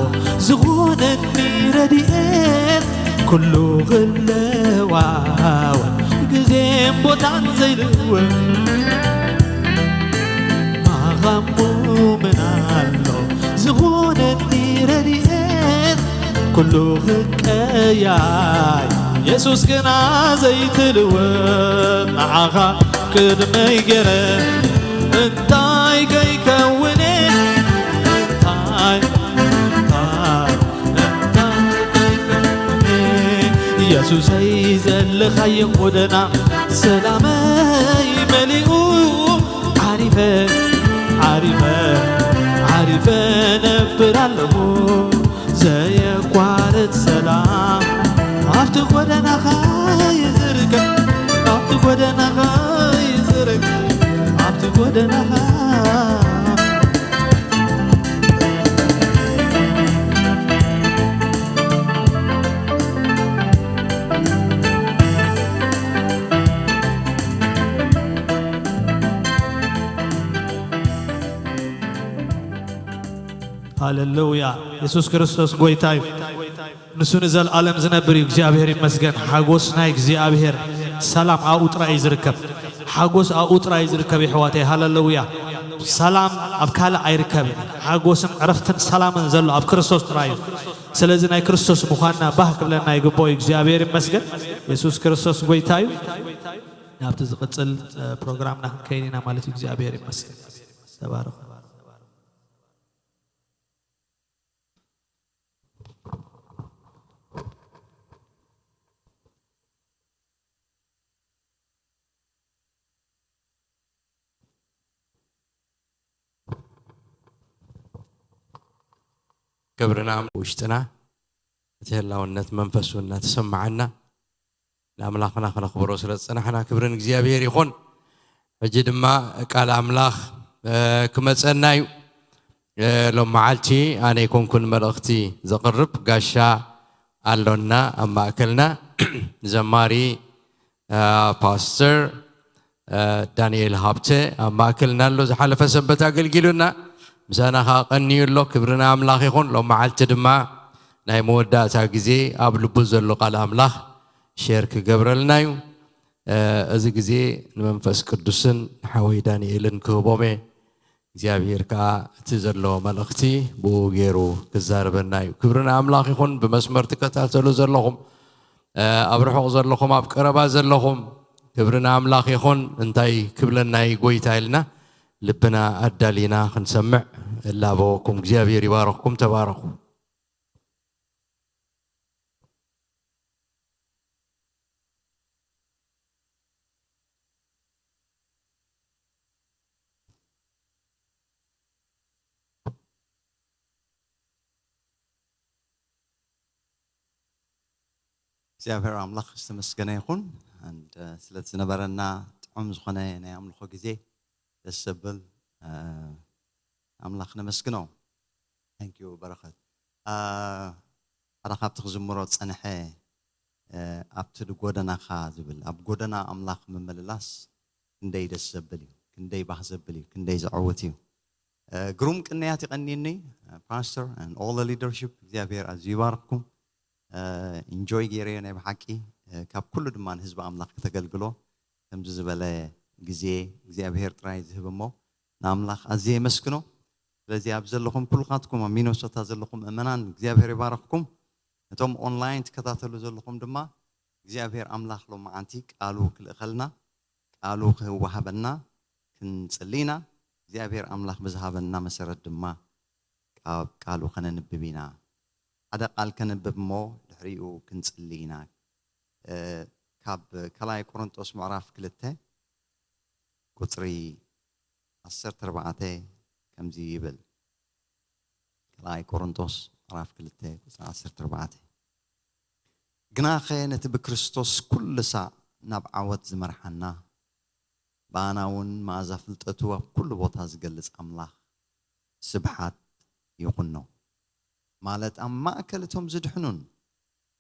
ዝኾነኒ ረድኤት፣ ኩሉ ክለዋወጥ ግዜን ቦታን ዘይልወጥ። ከማኻ እሞ መን ኣሎ ዝኾነኒ ረድኤት፣ ኩሉ ክቀያይ የሱስ ግና ዘይትልወጥ። ንዓኻ ቅድመይ ገይረ እንታይ ከይከውን'የ፣ እንታይ፣ እንታይ፣ እንታይ ከይከውን'የ። የሱሰይ ዘለኻዮ ጎደና ሰላመይ መሊኡ፣ ዓሪፈ፣ ዓሪፈ፣ ዓሪፈ ነብር ኣለኹ። ዘየቋርጽ ሰላም ኣብቲ ጎደናኻ ይዝርከብ፣ ኣብቲ ጎደናኻ ይዝርከብ፣ ኣብቲ ጎደናኻ። ሃሌሉያ። የሱስ ክርስቶስ ጎይታ እዩ። ንሱ ንዘለኣለም ዝነብር እዩ። እግዚኣብሔር ይመስገን። ሓጎስ ናይ እግዚኣብሔር ሰላም ኣብኡ ጥራይ እዩ ዝርከብ። ሓጎስ ኣብኡ ጥራይ እዩ ዝርከብ፣ የሕዋተይ። ሃሌሉያ። ሰላም ኣብ ካልእ ኣይርከብን። ሓጎስን ዕረፍትን ሰላምን ዘሎ ኣብ ክርስቶስ ጥራይ እዩ። ስለዚ ናይ ክርስቶስ ምዃንና ባህ ክብለና ይግብኦ እዩ። እግዚኣብሔር ይመስገን። የሱስ ክርስቶስ ጎይታ እዩ። ናብቲ ዝቕጽል፣ እ፣ ፕሮግራምና ክንከይድ ኢና ማለት እዩ። እግዚኣብሔር ይመስገን። ተባረኹ። ክብርና ውሽጥና እቲ ህላውነት መንፈሱ እናተሰማዓና ንኣምላኽና ክነኽብሮ ስለ ዝጸናሕና ክብሪ ንእግዚኣብሔር ይኹን። ሕጂ ድማ ቃል ኣምላኽ ክመጸና እዩ። ሎም መዓልቲ ኣነ ኣይኮንኩን መልእኽቲ ዘቕርብ፣ ጋሻ ኣሎና ኣብ ማእከልና። ዘማሪ ፓስተር ዳንኤል ሃብተ ኣብ ማእከልና ኣሎ። ዝሓለፈ ሰንበት ኣገልጊሉና፣ ምሳና ከዓ ቀንዩ ኣሎ። ክብሪ ንኣምላኽ ይኹን። ሎም መዓልቲ ድማ ናይ መወዳእታ ግዜ ኣብ ልቡ ዘሎ ቃል ኣምላኽ ሼር ክገብረልና እዩ። እዚ ግዜ ንመንፈስ ቅዱስን ንሓወይ ዳንኤልን ክህቦም እየ። እግዚኣብሔር ከዓ እቲ ዘለዎ መልእኽቲ ብኡ ገይሩ ክዛረበና እዩ። ክብሪ ንኣምላኽ ይኹን። ብመስመር ትከታተሉ ዘለኹም፣ ኣብ ርሑቕ ዘለኹም፣ ኣብ ቀረባ ዘለኹም፣ ክብሪ ንኣምላኽ ይኹን። እንታይ ክብለና እዩ ጎይታ ኢልና ልብና ኣዳሊና ክንሰምዕ እላበወኩም። እግዚኣብሔር ይባረኽኩም። ተባረኹ። እግዚኣብሔር ኣምላኽ ዝተመስገነ ይኹን። And ስለቲ ዝነበረና ጥዑም ዝኾነ ናይ ኣምልኾ ግዜ ደስ ዘብል ኣምላኽ ነመስግኖ። Thank you በረኸት። ሓደ ካብቲ ክዝምሮ ዝጸንሐ ኣብቲ ጎደናኻ ዝብል፣ ኣብ ጎደና ኣምላኽ ምምልላስ ክንደይ ደስ ዘብል እዩ፣ ክንደይ ባህ ዘብል እዩ፣ ክንደይ ዘዕውት እዩ። ግሩም ቅንያት ይቐንየኒ ፓስተር and all the leadership። እግዚኣብሔር ኣዝዩ ይባርኽኩም። ኢንጆይ ገይረዮ ናይ ብሓቂ። ካብ ኩሉ ድማ ንህዝቢ ኣምላኽ ከተገልግሎ ከምዚ ዝበለ ግዜ እግዚኣብሔር ጥራይ ዝህብ እሞ ንኣምላኽ ኣዝየ የመስግኖ። ስለዚ ኣብ ዘለኹም ኩልኻትኩም ኣብ ሚነሶታ ዘለኹም ምእመናን እግዚኣብሔር ይባርኽኩም። ነቶም ኦንላይን ትከታተሉ ዘለኹም ድማ እግዚኣብሔር ኣምላኽ ሎማዓንቲ ቃሉ ክልእኸልና፣ ቃሉ ክወሃበና ክንጽሊ ኢና። እግዚኣብሔር ኣምላኽ ብዝሃበና መሰረት ድማ ካብ ቃሉ ከነንብብ ኢና። ሓደ ቃል ከንብብ እሞ ድሕሪኡ ክንጽሊ ኢና። ካብ ካልኣይ ቆሮንጦስ ምዕራፍ ክልተ ቁጽሪ ዓሰርተ ኣርባዕተ ከምዚ ይብል። ካልኣይ ቆሮንጦስ ምዕራፍ ክልተ ቁጽሪ ዓሰርተ ኣርባዕተ፣ ግናኸ ነቲ ብክርስቶስ ኩሉ ሳዕ ናብ ዓወት ዝመርሓና፣ ብኣና እውን መኣዛ ፍልጠቱ ኣብ ኩሉ ቦታ ዝገልጽ ኣምላኽ ስብሓት ይኹኖ። ማለት ኣብ ማእከል እቶም ዝድሕኑን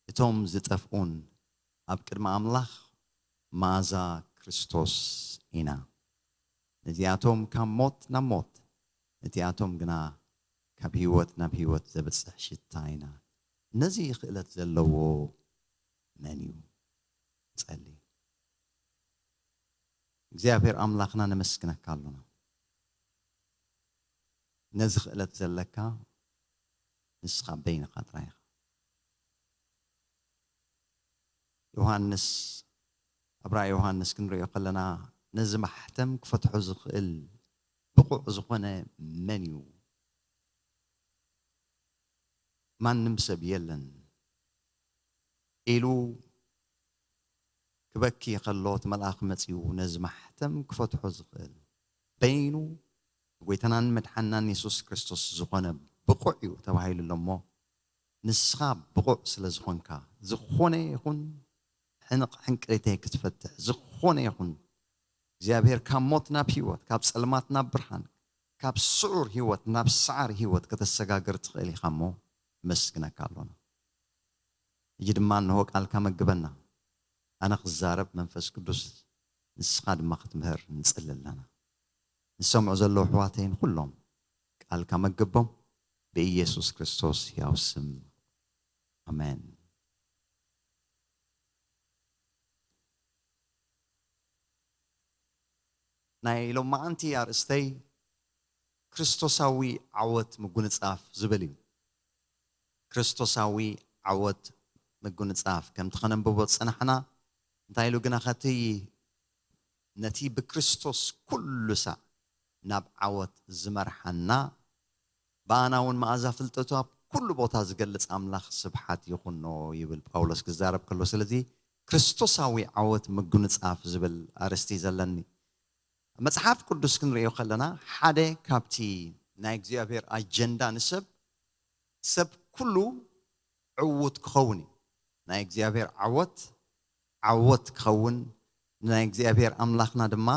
እቶም ዝጠፍኡን ኣብ ቅድሚ ኣምላኽ መኣዛ ክርስቶስ ኢና። ነዚኣቶም ካብ ሞት ናብ ሞት፣ ነቲኣቶም ግና ካብ ህይወት ናብ ህይወት ዘብጽሕ ሽታ ኢና። ነዚ ክእለት ዘለዎ መን እዩ? ንጸሊ። እግዚኣብሔር ኣምላኽና ነመስግነካ ኣሎና። ነዚ ክእለት ዘለካ ንስኻ በይንኻ ጥራይ ኢኻ። ዮሃንስ፣ ኣብ ራእይ ዮሃንስ ክንሪኦ ከለና ነዚ ማሕተም ክፈትሖ ዝኽእል ብቑዕ ዝኾነ መን እዩ? ማንም ሰብ የለን ኢሉ ክበኪ ከሎ እቲ መልኣኽ መጺኡ ነዚ ማሕተም ክፈትሖ ዝኽእል በይኑ ጎይታናን መድሓናን የሱስ ክርስቶስ ዝኾነ ብቑዕ እዩ ተባሂሉ ኣሎ እሞ ንስኻ ብቑዕ ስለ ዝኾንካ ዝኾነ ይኹን ሕንቕ ሕንቅሊተይ ክትፈትሕ ዝኾነ ይኹን እግዚኣብሔር ካብ ሞት ናብ ህይወት ካብ ጸልማት ናብ ብርሃን ካብ ስዑር ህይወት ናብ ሰዓሪ ህይወት ከተሰጋግር ትኽእል ኢኻ እሞ ነመስግነካ ኣሎና። ሕጂ ድማ እንሆ ቃልካ መግበና። ኣነ ክዛረብ መንፈስ ቅዱስ ንስኻ ድማ ክትምህር ንጽሊ ኣለና። ንሰምዑ ዘለዉ ኣሕዋተይ ንኹሎም ቃልካ መግቦም ብኢየሱስ ክርስቶስ ሕያው ስም ኣሜን። ናይ ሎማዓንቲ ኣርእስተይ ክርስቶሳዊ ዓወት ምጉንጻፍ ዝብል እዩ። ክርስቶሳዊ ዓወት ምጉንጻፍ ከምቲ ከነንብቦ ዝጸናሕና እንታይ ኢሉ ግና ኸቲ ነቲ ብክርስቶስ ኩሉ ሳዕ ናብ ዓወት ዝመርሓና ብኣና እውን መኣዛ ፍልጠቱ ኣብ ኩሉ ቦታ ዝገልጽ ኣምላኽ ስብሓት ይኹኖ ይብል ጳውሎስ ክዛረብ ከሎ። ስለዚ ክርስቶሳዊ ዓወት ምጉንጻፍ ዝብል ኣርእስቲ ዘለኒ መጽሓፍ ቅዱስ ክንርእዮ ከለና ሓደ ካብቲ ናይ እግዚኣብሔር ኣጀንዳ ንሰብ ሰብ ኩሉ ዕዉት ክኸውን እዩ። ናይ እግዚኣብሔር ዓወት ዓወት ክኸውን፣ ናይ እግዚኣብሔር ኣምላኽና ድማ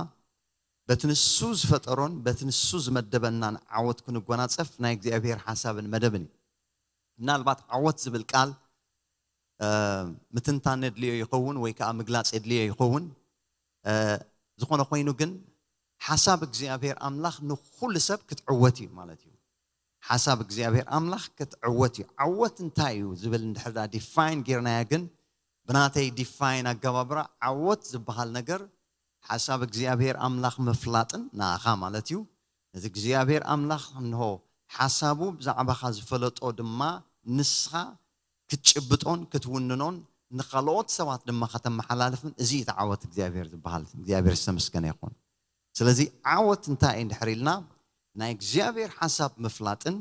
በቲ ንሱ ዝፈጠሮን በቲ ንሱ ዝመደበናን ዓወት ክንጎናጸፍ ናይ እግዚኣብሔር ሓሳብን መደብን እዩ። ምናልባት ዓወት ዝብል ቃል ምትንታን የድልዮ ይኸውን ወይ ከዓ ምግላፅ የድልዮ ይኸውን። ዝኾነ ኮይኑ ግን ሓሳብ እግዚኣብሔር ኣምላኽ ንኹሉ ሰብ ክትዕወት እዩ ማለት እዩ። ሓሳብ እግዚኣብሔር ኣምላኽ ክትዕወት እዩ። ዓወት እንታይ እዩ ዝብል እንድሕር ዲፋይን ጌርናያ ግን ብናተይ ዲፋይን ኣገባብራ ዓወት ዝበሃል ነገር ሓሳብ እግዚኣብሔር ኣምላኽ ምፍላጥን ንኣኻ ማለት እዩ። ነዚ እግዚኣብሔር ኣምላኽ እንሆ ሓሳቡ ብዛዕባኻ ዝፈለጦ ድማ ንስኻ ክትጭብጦን ክትውንኖን ንኻልኦት ሰባት ድማ ከተመሓላልፍን እዚ እቲ ዓወት እግዚኣብሔር ዝበሃል እግዚኣብሔር ዝተመስገነ ይኹን። ስለዚ ዓወት እንታይ እዩ እንድሕር ኢልና ናይ እግዚኣብሔር ሓሳብ ምፍላጥን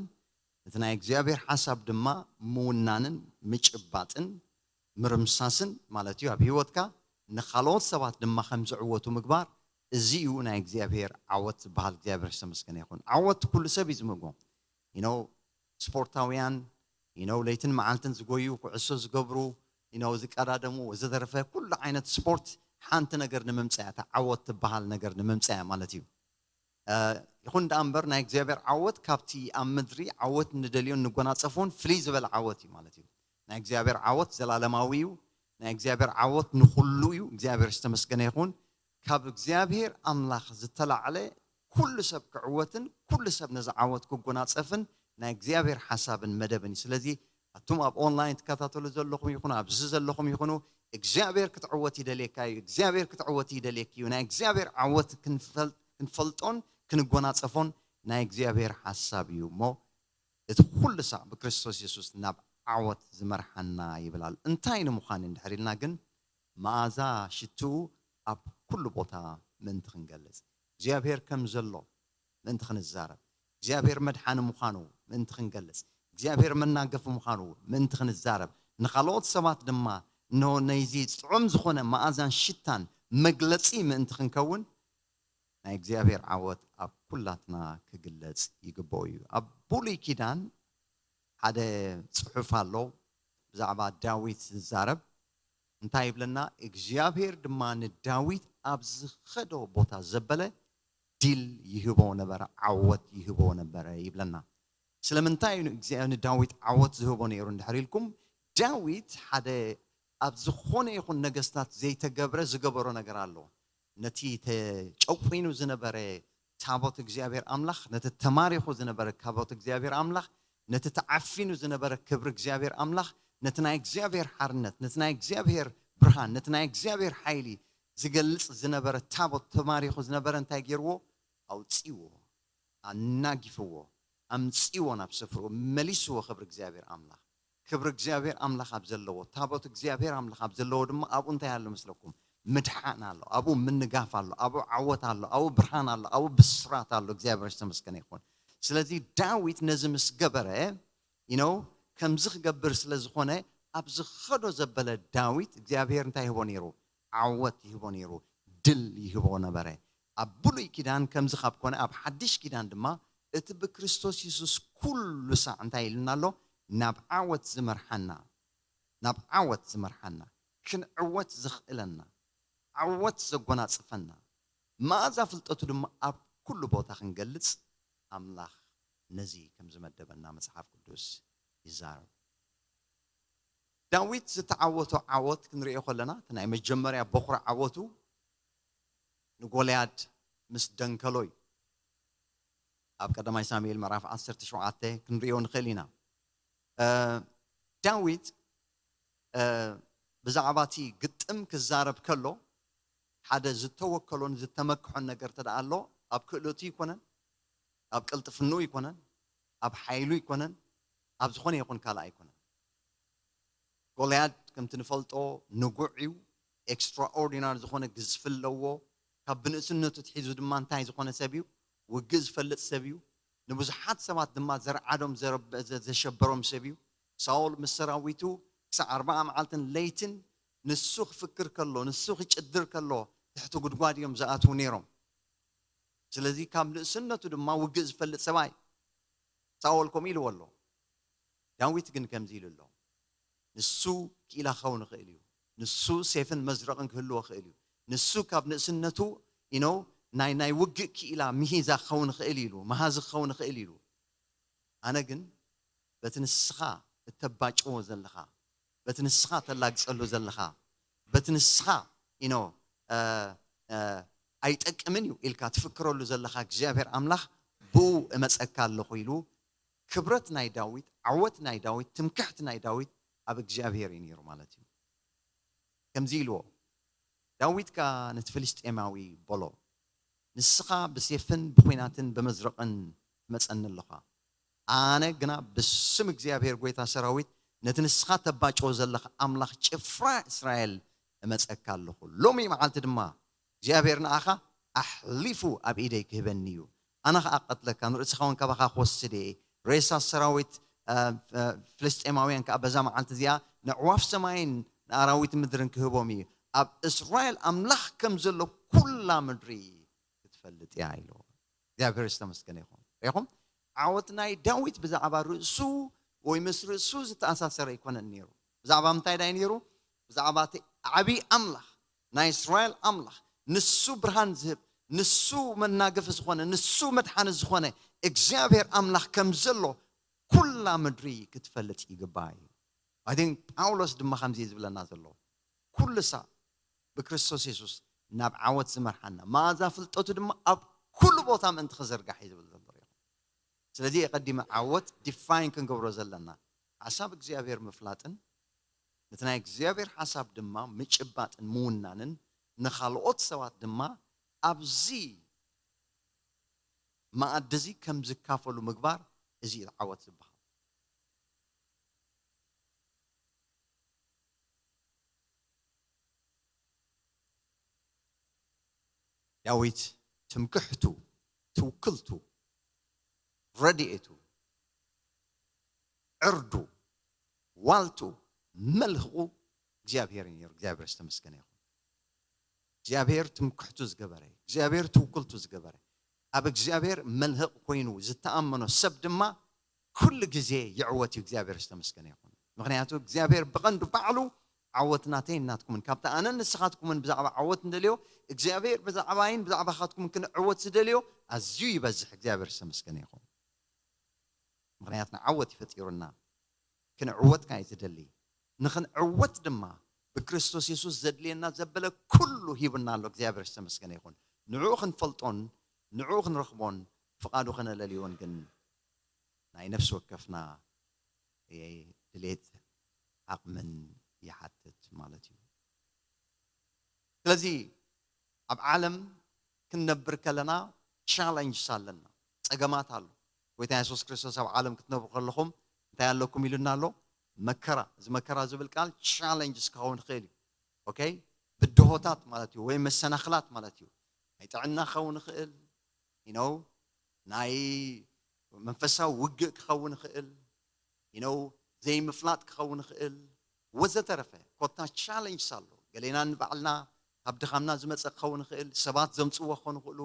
እቲ ናይ እግዚኣብሔር ሓሳብ ድማ ምውናንን ምጭባጥን ምርምሳስን ማለት እዩ ኣብ ህይወትካ ንኻልኦት ሰባት ድማ ከም ዝዕወቱ ምግባር እዚ እዩ ናይ እግዚኣብሔር ዓወት ዝበሃል እግዚኣብሔር ዝተመስገነ ይኹን። ዓወት ኩሉ ሰብ እዩ ዝምግቦ። you know ስፖርታውያን you know ለይትን መዓልትን ዝጎዩ ኩዕሶ ዝገብሩ you know ዝቀዳደሙ ወዘተረፈ ኩሉ ዓይነት ስፖርት ሓንቲ ነገር ንምምፃያ እታ ዓወት ትበሃል ነገር ንምምፃያ ማለት እዩ። ይኹን ደኣ እምበር ናይ እግዚኣብሔር ዓወት ካብቲ ኣብ ምድሪ ዓወት ንደልዮን ንጎናፀፎን ፍልይ ዝበለ ዓወት እዩ ማለት እዩ። ናይ እግዚኣብሔር ዓወት ዘላለማዊ እዩ። ናይ እግዚኣብሔር ዓወት ንኩሉ እዩ። እግዚኣብሔር ዝተመስገነ ይኹን። ካብ እግዚኣብሔር ኣምላኽ ዝተላዕለ ኩሉ ሰብ ክዕወትን ኩሉ ሰብ ነዚ ዓወት ክጎናፀፍን ናይ እግዚኣብሔር ሓሳብን መደብን እዩ። ስለዚ ኣቱም ኣብ ኦንላይን ትከታተሉ ዘለኹም ይኹኑ ኣብዚ ዘለኹም ይኹኑ እግዚኣብሔር ክትዕወት ይደልየካ እዩ። እግዚኣብሔር ክትዕወት ይደልየኪ እዩ። ናይ እግዚኣብሔር ዓወት ክንፈልጦን ክንጎናፀፎን ናይ እግዚኣብሔር ሓሳብ እዩ እሞ እቲ ኩሉ ሳዕ ብክርስቶስ የሱስ ናብ ዓወት ዝመርሓና ይብል ኣሎ። እንታይ ንምዃን እንድሕር ኢልና ግን መኣዛ ሽትኡ ኣብ ኩሉ ቦታ ምእንቲ ክንገልጽ እግዚኣብሔር ከም ዘሎ ምእንቲ ክንዛረብ እግዚኣብሔር መድሓኒ ምዃኑ ምእንቲ ክንገልጽ እግዚኣብሔር መናገፊ ምዃኑ ምእንቲ ክንዛረብ ንኻልኦት ሰባት ድማ እንሆ ነይዚ ጥዑም ዝኾነ መኣዛን ሽታን መግለጺ ምእንቲ ክንከውን ናይ እግዚኣብሔር ዓወት ኣብ ኩላትና ክግለጽ ይግብኦ እዩ። ኣብ ብሉይ ኪዳን ሓደ ጽሑፍ ኣሎ ብዛዕባ ዳዊት ዝዛረብ እንታይ ይብለና እግዚኣብሔር ድማ ንዳዊት ኣብ ዝኸዶ ቦታ ዘበለ ድል ይህቦ ነበረ ዓወት ይህቦ ነበረ ይብለና ስለምንታይ እዩ ንእግዚኣብሔር ንዳዊት ዓወት ዝህቦ ነይሩ እንድሕር ኢልኩም ዳዊት ሓደ ኣብ ዝኾነ ይኹን ነገስታት ዘይተገብረ ዝገበሮ ነገር ኣሎ ነቲ ተጨቁኑ ዝነበረ ታቦት እግዚኣብሔር ኣምላኽ ነቲ ተማሪኹ ዝነበረ ታቦት እግዚኣብሔር ኣምላኽ ነቲ ተዓፊኑ ዝነበረ ክብሪ እግዚኣብሔር ኣምላኽ ነቲ ናይ እግዚኣብሔር ሓርነት ነቲ ናይ እግዚኣብሔር ብርሃን ነቲ ናይ እግዚኣብሔር ሓይሊ ዝገልጽ ዝነበረ ታቦት ተማሪኹ ዝነበረ እንታይ ገይርዎ ኣውፅዎ ኣናጊፍዎ ኣምፅዎ ናብ ስፍርኡ መሊስዎ ክብሪ እግዚኣብሔር ኣምላኽ ክብሪ እግዚኣብሔር ኣምላኽ ኣብ ዘለዎ ታቦት እግዚኣብሔር ኣምላኽ ኣብ ዘለዎ ድማ ኣብኡ እንታይ ኣሎ መስለኩም ምድሓን ኣሎ ኣብኡ ምንጋፍ ኣሎ ኣብኡ ዓወት ኣሎ ኣብኡ ብርሃን ኣሎ ኣብኡ ብስራት ኣሎ እግዚኣብሔር ዝተመስገነ ይኹን ስለዚ ዳዊት ነዚ ምስ ገበረ you know ከምዚ ክገብር ስለ ዝኾነ ኣብ ዝኸዶ ዘበለ ዳዊት እግዚኣብሔር እንታይ ይህቦ ነይሩ ዓወት ይህቦ ነይሩ ድል ይህቦ ነበረ ኣብ ብሉይ ኪዳን ከምዚ ካብ ኮነ ኣብ ሓድሽ ኪዳን ድማ እቲ ብክርስቶስ የሱስ ኩሉ ሳዕ እንታይ ኢልና ኣሎ ናብ ዓወት ዝመርሓና ናብ ዓወት ዝመርሓና ክንዕወት ዘኽእለና ዓወት ዘጎናፅፈና መኣዛ ፍልጠቱ ድማ ኣብ ኩሉ ቦታ ክንገልፅ ኣምላኽ ነዚ ከም ዝመደበና መፅሓፍ ቅዱስ ይዛረብ ዳዊት ዝተዓወቶ ዓወት ክንሪኦ ከለና እቲ ናይ መጀመርያ በኹሪ ዓወቱ ንጎልያድ ምስ ደንከሎ እዩ ኣብ ቀዳማይ ሳሙኤል ምዕራፍ ዓሰርተ ሸውዓተ ክንሪኦ ንኽእል ኢና ዳዊት ብዛዕባ እቲ ግጥም ክዛረብ ከሎ ሓደ ዝተወከሎን ዝተመክሖን ነገር ተደኣ ኣሎ ኣብ ክእለቱ ይኮነን ኣብ ቅልጥፍንኡ ይኮነን ኣብ ሓይሉ ይኮነን ኣብ ዝኾነ ይኹን ካልእ ኣይኮነን ጎልያድ ከምቲ ንፈልጦ ንጉዕ እዩ ኤክስትራኦርዲናሪ ዝኾነ ግዝፊ ኣለዎ ካብ ብንእስነቱ ትሒዙ ድማ እንታይ ዝኾነ ሰብ እዩ ውግእ ዝፈልጥ ሰብ እዩ ንብዙሓት ሰባት ድማ ዘርዓዶም ዘሸበሮም ሰብ እዩ ሳኦል ምስ ሰራዊቱ ክሳዕ ኣርባዓ መዓልትን ለይትን ንሱ ክፍክር ከሎ ንሱ ክጭድር ከሎ ትሕቲ ጉድጓድ እዮም ዝኣትዉ ነይሮም ስለዚ ካብ ንእስነቱ ድማ ውግእ ዝፈልጥ ሰብኣይ ሳኦል ከምኡ ኢልዎ ኣሎ ዳዊት ግን ከምዚ ኢሉ ኣሎ ንሱ ክኢላ ክኸውን ይኽእል እዩ። ንሱ ሴፍን መዝረቕን ክህልዎ ይኽእል እዩ። ንሱ ካብ ንእስነቱ ኢኖ ናይ ናይ ውግእ ክኢላ ምሂዛ ክኸውን ይኽእል እዩ ኢሉ፣ መሃዚ ክኸውን ይኽእል እዩ ኢሉ። ኣነ ግን በቲ ንስኻ እተባጭዎ ዘለኻ፣ በቲ ንስኻ ተላግጸሉ ዘለኻ፣ በቲ ንስኻ ኢኖ ኣይጠቅምን እዩ ኢልካ ትፍክረሉ ዘለኻ እግዚኣብሔር ኣምላኽ ብኡ እመጸካ ኣለኹ ኢሉ። ክብረት ናይ ዳዊት፣ ዓወት ናይ ዳዊት፣ ትምክሕቲ ናይ ዳዊት ኣብ እግዚኣብሔር እዩ ነይሩ ማለት እዩ። ከምዚ ኢልዎ፣ ዳዊት ከኣ ነቲ ፍልስጤማዊ በሎ፣ ንስኻ ብሴፍን ብኲናትን ብመዝረቕን ትመጸኒ ኣለኻ፣ ኣነ ግና ብስም እግዚኣብሔር ጐይታ ሰራዊት ነቲ ንስኻ ተባጭዎ ዘለኻ ኣምላኽ ጭፍራ እስራኤል እመጸካ ኣለኹ። ሎሚ መዓልቲ ድማ እግዚኣብሔር ንኣኻ ኣሕሊፉ ኣብ ኢደይ ክህበኒ እዩ። ኣነ ኸኣ ክቐትለካ፣ ንርእስኻ እውን ካባኻ ክወስድ እየ። ሬሳ ሰራዊት ፍልስጤማውያን ከኣ በዛ መዓልቲ እዚኣ ንኣዕዋፍ ሰማይን ንኣራዊት ምድርን ክህቦም እዩ። ኣብ እስራኤል ኣምላኽ ከም ዘሎ ኩላ ምድሪ ክትፈልጥ እያ ኢልዎ። እግዚኣብሔር ዝተመስገነ ይኹን። ሪኹም ዓወት ናይ ዳዊት ብዛዕባ ርእሱ ወይ ምስ ርእሱ ዝተኣሳሰረ ኣይኮነን ነይሩ። ብዛዕባ ምንታይ ዳይ ነይሩ? ብዛዕባ እቲ ዓብዪ ኣምላኽ ናይ እስራኤል ኣምላኽ፣ ንሱ ብርሃን ዝህብ፣ ንሱ መናገፊ ዝኾነ፣ ንሱ መድሓኒ ዝኾነ እግዚኣብሔር ኣምላኽ ከም ዘሎ ኩላ ምድሪ ክትፈልጥ ይግባእ እዩ። I think ጳውሎስ ድማ ከምዚ እዩ ዝብለና ዘሎ፣ ኩሉ ሳዕ ብክርስቶስ የሱስ ናብ ዓወት ዝመርሓና መኣዛ ፍልጠቱ ድማ ኣብ ኩሉ ቦታ ምእንቲ ክዝርጋሕ እዩ ዝብል ዘሎ። ስለዚ የቐዲመ ዓወት ዲፋይን ክንገብሮ ዘለና ሓሳብ እግዚኣብሔር ምፍላጥን ነቲ ናይ እግዚኣብሔር ሓሳብ ድማ ምጭባጥን ምውናንን ንኻልኦት ሰባት ድማ ኣብዚ መኣዲ እዚ ከም ዝካፈሉ ምግባር፣ እዚ እዩ ዓወት ዝበሃል። ዳዊት ትምክሕቱ፣ ትውክልቱ፣ ረድኤቱ፣ ዕርዱ፣ ዋልቱ፣ መልህቑ እግዚኣብሔር እዩ ነይሩ። እግዚኣብሔር ዝተመስገነ ይኹን። እግዚኣብሔር ትምክሕቱ ዝገበረ፣ እግዚኣብሔር ትውክልቱ ዝገበረ፣ ኣብ እግዚኣብሔር መልህቕ ኮይኑ ዝተኣመኖ ሰብ ድማ ኩሉ ግዜ ይዕወት እዩ። እግዚኣብሔር ዝተመስገነ ይኹን። ምኽንያቱ እግዚኣብሔር ብቐንዱ ባዕሉ ዓወት ናተይን ናትኩምን፣ ካብቲ ኣነን ንስኻትኩምን ብዛዕባ ዓወት እንደልዮ፣ እግዚኣብሔር ብዛዕባይን ብዛዕባኻትኩምን ክንዕወት ዝደልዮ ኣዝዩ ይበዝሕ። እግዚኣብሔር ዝተመስገነ ይኹን። ምኽንያት ንዓወት ይፈጢሩና። ክንዕወት ከኣ እዩ ዝደሊ። ንኽንዕወት ድማ ብክርስቶስ የሱስ ዘድልየና ዘበለ ኩሉ ሂቡና ኣሎ። እግዚኣብሔር ዝተመስገነ ይኹን። ንዕኡ ክንፈልጦን ንዕኡ ክንረኽቦን ፍቓዱ ከነለልዮን ግን ናይ ነፍሲ ወከፍና ድሌት፣ ዓቕምን ይሓትት ማለት እዩ። ስለዚ ኣብ ዓለም ክንነብር ከለና ቻለንጅስ ኣለና፣ ጸገማት ኣሎ። ጎይታ የሱስ ክርስቶስ ኣብ ዓለም ክትነብሩ ከለኹም እንታይ ኣለኩም ኢሉና ኣሎ? መከራ። እዚ መከራ ዝብል ቃል ቻለንጅስ ክኸውን ይኽእል እዩ። ኦኬ? ብድሆታት ማለት እዩ፣ ወይ መሰናኽላት ማለት እዩ። ናይ ጥዕና ክኸውን ይኽእል፣ you know፣ ናይ መንፈሳዊ ውግእ ክኸውን ይኽእል፣ you know፣ ዘይምፍላጥ ክኸውን ይኽእል፣ ወዘተረፈ። ኮታ ቻለንጅስ ኣሎ። ገሌና ንባዕልና ካብ ድኻምና ዝመጸ ክኸውን ይኽእል፣ ሰባት ዘምጽዎ ክኾኑ ይኽእሉ፣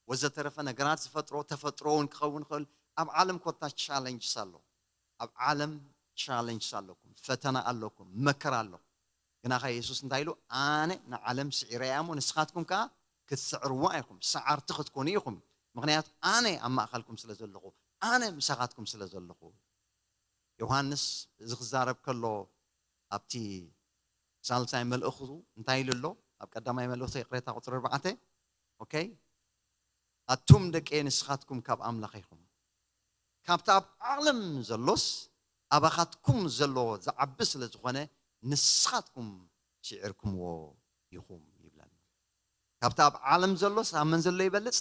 ወዘተረፈ። ነገራት ዝፈጥሮ ተፈጥሮ እውን ክኸውን ይኽእል። ኣብ ዓለም ኮታ ቻለንጅስ ኣሎ። ኣብ ዓለም ቻለንጅስ ኣለኩም፣ ፈተና ኣለኩም፣ መከራ ኣሎ። ግናኸ የሱስ እንታይ ኢሉ? ኣነ ንዓለም ስዒረያ እሞ ንስኻትኩም ከኣ ክትስዕርዋ ኢኹም፣ ሰዓርቲ ክትኮኑ ኢኹም። ምኽንያቱ ኣነ ኣብ ማእኸልኩም ስለ ዘለኹ፣ ኣነ ምሳኻትኩም ስለ ዘለኹ። ዮሃንስ እዚ ክዛረብ ከሎ ኣብቲ ሳልሳይ መልእኽቱ እንታይ ኢሉ ኣሎ? ኣብ ቀዳማይ መልእኽቱ ይቕሬታ ቁጽሪ ኣርባዕተ፣ ኦኬ፣ ኣቱም ደቀየ ንስኻትኩም ካብ ኣምላኽ ኢኹም፣ ካብቲ ኣብ ዓለም ዘሎስ ኣባኻትኩም ዘሎ ዝዓቢ ስለ ዝኾነ ንስኻትኩም ስዒርኩምዎ ኢኹም ይብለና። ካብቲ ኣብ ዓለም ዘሎስ ኣብ መን ዘሎ ይበልጽ?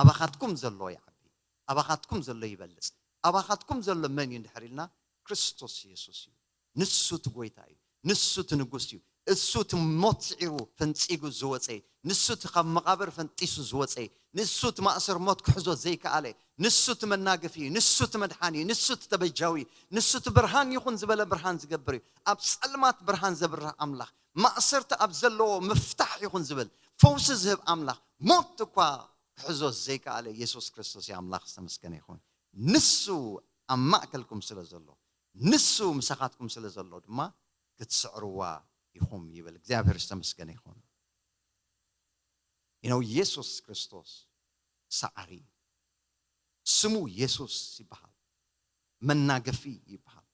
ኣባኻትኩም ዘሎ ይዓቢ፣ ኣባኻትኩም ዘሎ ይበልጽ። ኣባኻትኩም ዘሎ መን እዩ እንድሕር ኢልና ክርስቶስ የሱስ እዩ። ንሱ እቲ ጎይታ እዩ። ንሱ እቲ ንጉስ እዩ። እሱ እቲ ሞት ስዒሩ ፈንጺጉ ዝወጸ እዩ። ንሱ እቲ ካብ መቓብር ፈንጢሱ ዝወጸ እዩ። ንሱ እቲ ማእሰር ሞት ክሕዞ ዘይከኣለ እዩ። ንሱ እቲ መናገፊ እዩ። ንሱ እቲ መድሓኒ እዩ። ንሱ እቲ ተበጃዊ እዩ። ንሱ እቲ ብርሃን ይኹን ዝበለ ብርሃን ዝገብር እዩ። ኣብ ጸልማት ብርሃን ዘብርህ ኣምላኽ፣ ማእሰርቲ ኣብ ዘለዎ ምፍታሕ ይኹን ዝብል ፈውሲ ዝህብ ኣምላኽ፣ ሞት እኳ ክሕዞ ዘይከኣለ የሱስ ክርስቶስ እዩ። ኣምላኽ ዝተመስገነ ይኹን። ንሱ ኣብ ማእከልኩም ስለ ዘሎ፣ ንሱ ምሳኻትኩም ስለ ዘሎ ድማ ክትስዕርዋ ኢኹም ይብል። እግዚኣብሔር ዝተመስገነ ይኹን። You know, ኢየሱስ ክርስቶስ ሰዓሪ እዩ። ስሙ ኢየሱስ ይበሃል። መናገፊ ይበሃል።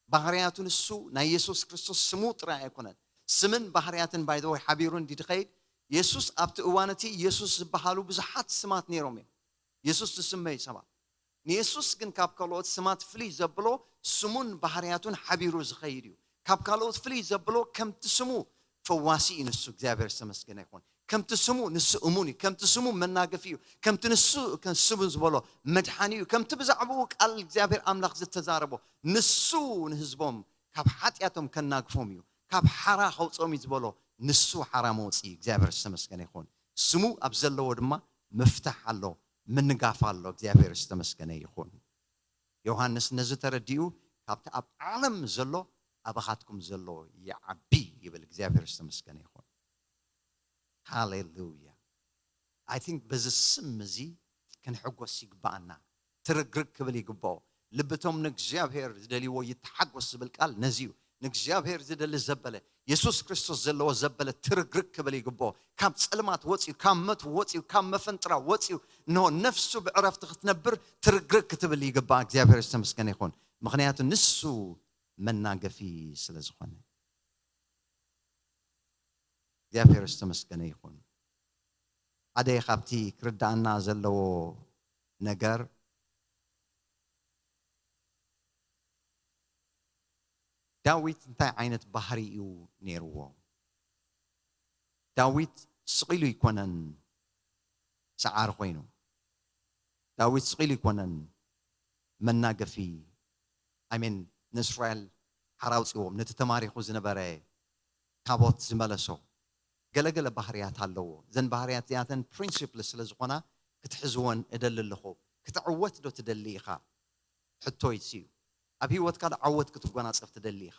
ባህርያቱ ንሱ ናይ ኢየሱስ ክርስቶስ ስሙ ጥራይ ኣይኮነን። ስምን ባህርያትን ባይዘወይ ሓቢሩ እንዲ ድኸይድ ኢየሱስ ኣብቲ እዋን እቲ ኢየሱስ ዝበሃሉ ብዙሓት ስማት ነይሮም እዮም። ኢየሱስ ዝስመዩ ሰባት ንየሱስ ግን ካብ ካልኦት ስማት ፍልይ ዘብሎ ስሙን ባህርያቱን ሓቢሩ ዝኸይድ እዩ። ካብ ካልኦት ፍልይ ዘብሎ ከምቲ ስሙ ፈዋሲ እዩ ንሱ። እግዚኣብሔር ዝተመስገነ ይኹን። ከምቲ ስሙ ንሱ እሙን እዩ። ከምቲ ስሙ መናገፊ እዩ። ከምቲ ንሱ ስሙ ዝበሎ መድሓኒ እዩ። ከምቲ ብዛዕባኡ ቃል እግዚኣብሔር ኣምላኽ ዝተዛረቦ ንሱ ንህዝቦም ካብ ሓጢኣቶም ከናግፎም እዩ፣ ካብ ሓራ ከውፅኦም እዩ ዝበሎ ንሱ ሓራ መውፅኢ እዩ። እግዚኣብሔር ዝተመስገነ ይኹን። ስሙ ኣብ ዘለዎ ድማ ምፍታሕ ኣሎ፣ ምንጋፍ ኣሎ። እግዚኣብሔር ዝተመስገነ ይኹን። ዮሃንስ ነዚ ተረዲኡ ካብቲ ኣብ ዓለም ዘሎ ኣባኻትኩም ዘሎ ይዓቢ ይብል። እግዚኣብሔር ዝተመስገነ ይኹን። ሃሌሉያ። I think በዚ ስም እዚ ክንሕጎስ ይግባኣና። ትርግርግ ክብል ይግባኦ። ልብቶም ንእግዚኣብሔር ዝደልይዎ ይተሓጎስ ዝብል ቃል ነዚ እዩ። ንእግዚኣብሔር ዝደሊ ዘበለ፣ የሱስ ክርስቶስ ዘለዎ ዘበለ ትርግርግ ክብል ይግባኦ። ካብ ጸልማት ወፅዩ፣ ካብ መት ወፅዩ፣ ካብ መፈንጥራ ወፅዩ፣ እንሆ ነፍሱ ብዕረፍቲ ክትነብር ትርግርግ ክትብል ይግባኣ። እግዚኣብሔር ዝተመስገነ ይኹን። ምኽንያቱ ንሱ መናገፊ ስለ ዝኾነ። እግዚኣብሔር ዝተመስገነ ይኹን። ሓደ ካብቲ ክርዳኣና ዘለዎ ነገር ዳዊት እንታይ ዓይነት ባህሪ እዩ ነይርዎ? ዳዊት ስቒሉ ይኮነን ሰዓሪ ኮይኑ። ዳዊት ስቒሉ ይኮነን መናገፊ ኣሜን ንእስራኤል ሓራ ኣውፅዎም ነቲ ተማሪኹ ዝነበረ ታቦት ዝመለሶ። ገለገለ ባህርያት ኣለዎ። እዘን ባህርያት እዚኣተን ፕሪንሲፕል ስለ ዝኾና ክትሕዝወን እደሊ ኣለኹ። ክትዕወት ዶ ትደሊ ኢኻ? ሕቶ እዩ። ኣብ ህይወትካ ዶ ዓወት ክትጎናጸፍ ትደሊ ኢኻ?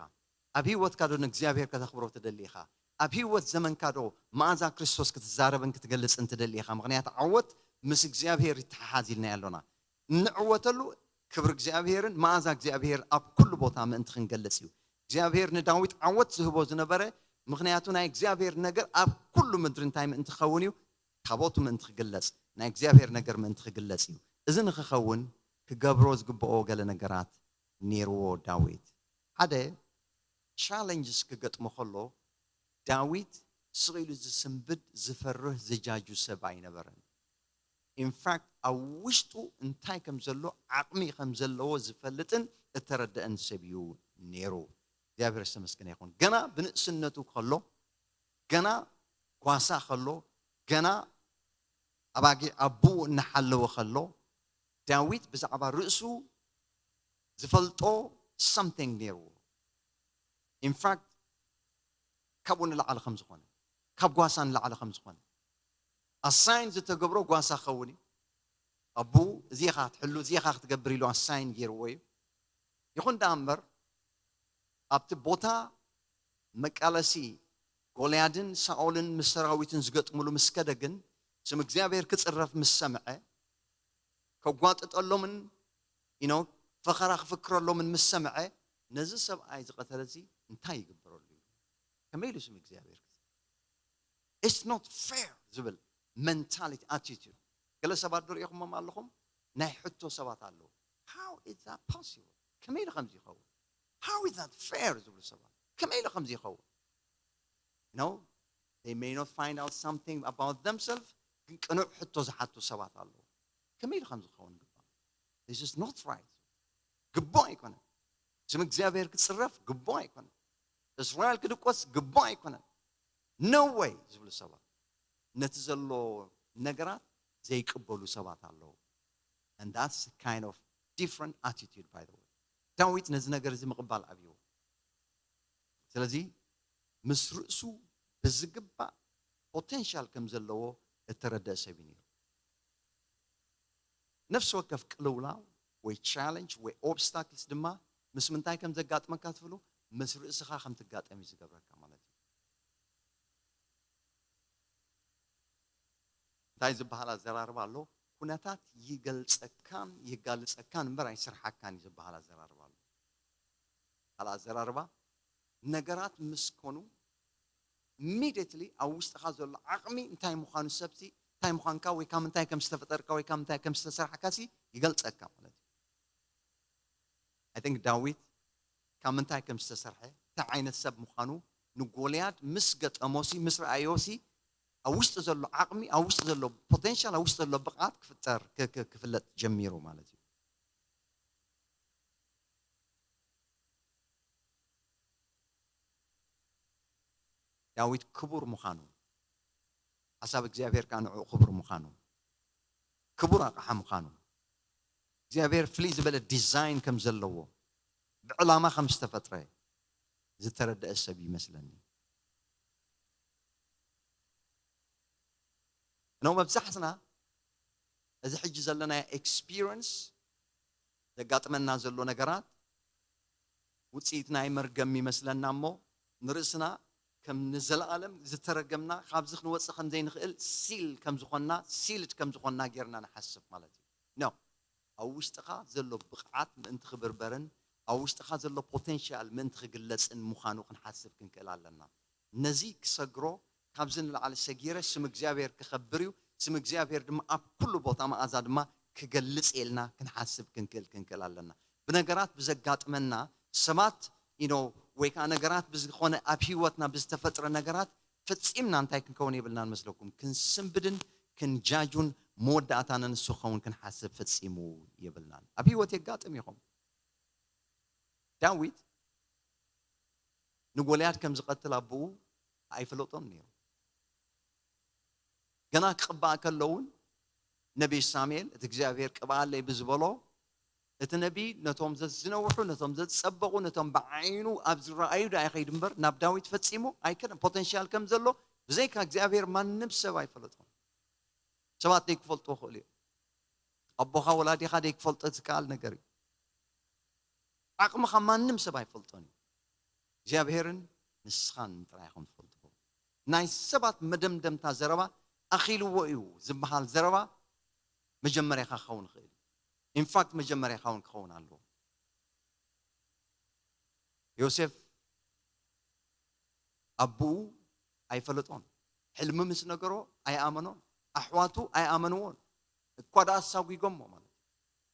ኣብ ህይወትካ ዶ ንእግዚኣብሔር ከተኽብሮ ትደሊ ኢኻ? ኣብ ህይወት ዘመንካ ዶ መኣዛ ክርስቶስ ክትዛረብን ክትገልጽን ትደሊ ኢኻ? ምኽንያቱ ዓወት ምስ እግዚኣብሔር ይተሓሓዝ ኢልና ኣለና። እንዕወተሉ ክብሪ እግዚኣብሔርን መኣዛ እግዚኣብሔር ኣብ ኩሉ ቦታ ምእንቲ ክንገልጽ እዩ። እግዚኣብሔር ንዳዊት ዓወት ዝህቦ ዝነበረ ምኽንያቱ ናይ እግዚኣብሔር ነገር ኣብ ኩሉ ምድሪ እንታይ ምእንቲ ክኸውን እዩ? ታቦቱ ምእንቲ ክግለጽ፣ ናይ እግዚኣብሔር ነገር ምእንቲ ክግለጽ እዩ። እዚ ንክኸውን ክገብሮ ዝግብኦ ገለ ነገራት ነይርዎ ዳዊት። ሓደ ቻለንጅስ ክገጥሞ ከሎ ዳዊት ስቕ ኢሉ ዝስንብድ፣ ዝፈርህ፣ ዝጃጁ ሰብ ኣይነበረን። ኢንፋክት ኣብ ውሽጡ እንታይ ከም ዘሎ ዓቕሚ ከም ዘለዎ ዝፈልጥን እተረደአን ሰብ እዩ ነይሩ። እግዚኣብሔር ዝተመስገነ ይኹን። ገና ብንእስነቱ ከሎ፣ ገና ጓሳ ከሎ፣ ገና ኣባጊዕ ኣቦኡ እናሓለወ ከሎ ዳዊት ብዛዕባ ርእሱ ዝፈልጦ ሳምቲንግ ነይርዎ። ኢንፋክት ካብኡ ንላዕሊ ከም ዝኾነ፣ ካብ ጓሳ ንላዕሊ ከም ዝኾነ ኣሳይን ዝተገብሮ ጓሳ ክኸውን እዩ። ኣቦኡ እዚ ኢኻ ትሕሉ፣ እዚ ኢኻ ክትገብር ኢሉ ኣሳይን ገይርዎ እዩ። ይኹን ደኣ እምበር ኣብቲ ቦታ መቃለሲ ጎልያድን ሳኦልን ምስ ሰራዊትን ዝገጥምሉ ምስ ከደ ግን ስም እግዚኣብሔር ክጽረፍ ምስ ሰምዐ ከጓጥጠሎምን you know ፈኸራ ክፍክረሎምን ምስ ሰምዐ ነዚ ሰብኣይ ዝቐተለ እዚ እንታይ ይግበረሉ እዩ? ከመይ ኢሉ ስም እግዚኣብሔር ክጽረፍ? It's not fair ዝብል ሜንታሊቲ ኣቲቲዩድ። ገለ ሰባት ዶ ርኢኹሞም ኣለኹም? ናይ ሕቶ ሰባት ኣለዉ። How is that possible? ከመይ ኢሉ ከምዚ ይኸውን? How is that fair ዝብሉ ሰባት ከመይ ኢሉ ከምዚ ይኸውን? No, they may not find out something about themselves ግን ቅኑዕ ሕቶ ዝሓቱ ሰባት ኣለዉ። ከመይ ኢሉ ከምዚ ክኸውን ግባእ? This is not right. ግቡእ ኣይኮነን። ስም እግዚኣብሔር ክጽረፍ ግቡእ ኣይኮነን። እስራኤል ክድቆስ ግቡእ ኣይኮነን። No way ዝብሉ ሰባት ነቲ ዘሎ ነገራት ዘይቅበሉ ሰባት ኣለዉ። And that's kind of different attitude by the way. ዳዊት ነዚ ነገር እዚ ምቕባል ኣብይዎ። ስለዚ ምስ ርእሱ ብዝግባእ ፖቴንሻል ከም ዘለዎ እተረደአ ሰብ እዩ ነይሩ። ነፍሲ ወከፍ ቅልውላው ወይ ቻለንጅ ወይ ኦብስታክልስ ድማ ምስ ምንታይ ከም ዘጋጥመካ ትብሉ ምስ ርእስኻ ከም ትጋጠም እዩ ዝገብረካ ማለት እዩ። እንታይ ዝበሃል ኣዘራርባ ኣሎ? ኩነታት ይገልጸካን ይጋልጸካን እምበር ኣይስርሓካን እዩ ዝበሃል ኣዘራርባ ኣሎ። ካልእ ኣዘራርባ ነገራት ምስ ኮኑ፣ ኢሚድየትሊ ኣብ ውሽጥኻ ዘሎ ዓቕሚ እንታይ ምዃኑ፣ ሰብሲ እንታይ ምዃንካ፣ ወይ ካብ ምንታይ ከም ዝተፈጠርካ፣ ወይ ካብ ምንታይ ከም ዝተሰርሕካ ሲ ይገልጸካ ማለት እዩ። I think ዳዊት ካብ ምንታይ ከም ዝተሰርሐ፣ እንታይ ዓይነት ሰብ ምዃኑ ንጎልያድ ምስ ገጠሞሲ፣ ምስ ረኣዮሲ፣ ኣብ ውሽጢ ዘሎ ዓቕሚ፣ ኣብ ውሽጢ ዘሎ ፖቴንሻል፣ ኣብ ውሽጢ ዘሎ ብቕዓት ክፍጠር፣ ክ- ክ- ክፍለጥ ጀሚሩ ማለት እዩ። ዳዊት ክቡር ምዃኑ፣ ሓሳብ እግዚኣብሔር ከዓ ንዕኡ ክቡር ምዃኑ፣ ክቡር ኣቕሓ ምዃኑ፣ እግዚኣብሔር ፍልይ ዝበለ ዲዛይን ከም ዘለዎ፣ ብዕላማ ከም ዝተፈጥረ ዝተረደአ ሰብ ይመስለኒ። እነው መብዛሕትና እዚ ሕጂ ዘለናዮ ኤክስፒሪንስ፣ ዘጋጥመና ዘሎ ነገራት ውፅኢት ናይ መርገም ይመስለና እሞ፣ ንርእስና ከም ንዘለኣለም ዝተረገምና፣ ካብዚ ክንወፅእ ከም ዘይንኽእል ሲል ከም ዝኾንና፣ ሲልድ ከም ዝኾንና ጌርና ንሓስብ ማለት እዩ። ኖ፣ ኣብ ውሽጥኻ ዘሎ ብቕዓት ምእንቲ ክብርበርን ኣብ ውሽጥኻ ዘሎ ፖቴንሻል ምእንቲ ክግለጽን ምዃኑ ክንሓስብ ክንክእል ኣለና። ነዚ ክሰግሮ፣ ካብዚ ንላዕሊ ሰጊረ ስም እግዚኣብሔር ክኸብር እዩ፣ ስም እግዚኣብሔር ድማ ኣብ ኩሉ ቦታ መኣዛ ድማ ክገልጽ እየ ኢልና ክንሓስብ ክንክእል ክንክእል ኣለና። ብነገራት ብዘጋጥመና ሰባት ኢኖ ወይ ከዓ ነገራት ብዝኾነ ኣብ ህይወትና ብዝተፈጥረ ነገራት ፈጺምና እንታይ ክንከውን የብልናን መስለኩም? ክንስንብድን ክንጃጁን መወዳእታና ንሱ ክኸውን ክንሓስብ ፈጺሙ የብልናን። ኣብ ህይወት የጋጥም ይኹም። ዳዊት ንጎልያድ ከም ዝቐትል ኣቦኡ ኣይፈለጦን ነይሩ። ገና ክቕባእ ከሎ እውን ነቢይ ሳሙኤል እቲ እግዚኣብሔር ቅብኣለይ ብዝበሎ፣ እቲ ነቢይ ነቶም ዘዝነውሑ፣ ነቶም ዘዝጸበቑ፣ ነቶም ብዓይኑ ኣብ ዝረኣዩ ደኣ ይኸይድ እምበር ናብ ዳዊት ፈጺሙ ኣይከደን። ፖቴንሻል ከም ዘሎ ብዘይካ እግዚኣብሔር ማንም ሰብ ኣይፈለጦን። ሰባት ደይክፈልጥዎ ክእሉ እዮም። ኣቦኻ ወላዲኻ ደይክፈልጦ ዝከኣል ነገር እዩ። ዓቕምኻ ማንም ሰብ ኣይፈልጦን እዩ። እግዚኣብሔርን ንስኻን ጥራይ ኢኹም ትፈልጥዎ። ናይ ሰባት መደምደምታ ዘረባ ኣኺልዎ እዩ ዝበሃል ዘረባ መጀመርያኻ ክኸውን ይኽእል እዩ። ኢንፋክት መጀመርያኻ እውን ክኸውን ኣለዎ። ዮሴፍ ኣቦኡ ኣይፈለጦን። ሕልሚ ምስ ነገሮ ኣይኣመኖን። ኣሕዋቱ ኣይኣመንዎን። እኳ ደኣ ኣሳጒጎሞ ማለት እዩ።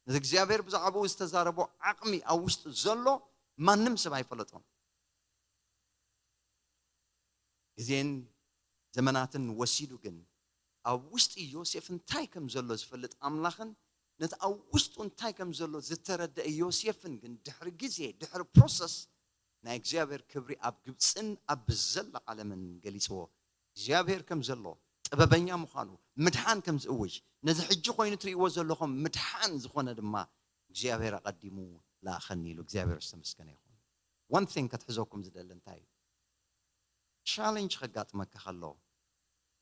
ነቲ እግዚኣብሔር ብዛዕባኡ ዝተዛረቦ ዓቕሚ ኣብ ውሽጡ ዘሎ ማንም ሰብ ኣይፈለጦን። ግዜን ዘመናትን ወሲዱ ግን ኣብ ውሽጢ ዮሴፍ እንታይ ከም ዘሎ ዝፈልጥ ኣምላኽን ነቲ ኣብ ውሽጡ እንታይ ከም ዘሎ ዝተረደአ ዮሴፍን ግን ድሕሪ ግዜ፣ ድሕሪ ፕሮሰስ ናይ እግዚኣብሔር ክብሪ ኣብ ግብፅን ኣብ ብዘላ ዓለምን ገሊፅዎ። እግዚኣብሔር ከም ዘሎ፣ ጥበበኛ ምዃኑ፣ ምድሓን ከም ዝእውጅ፣ ነዚ ሕጂ ኮይኑ ትርእይዎ ዘለኹም ምድሓን ዝኾነ ድማ እግዚኣብሔር ኣቐዲሙ ለኣኸኒ ኢሉ። እግዚኣብሔር ዝተመስገነ ይኹን። ዋን ቲንግ ከትሕዘኩም ዝደሊ እንታይ እዩ? ቻለንጅ ከጋጥመካ ከሎ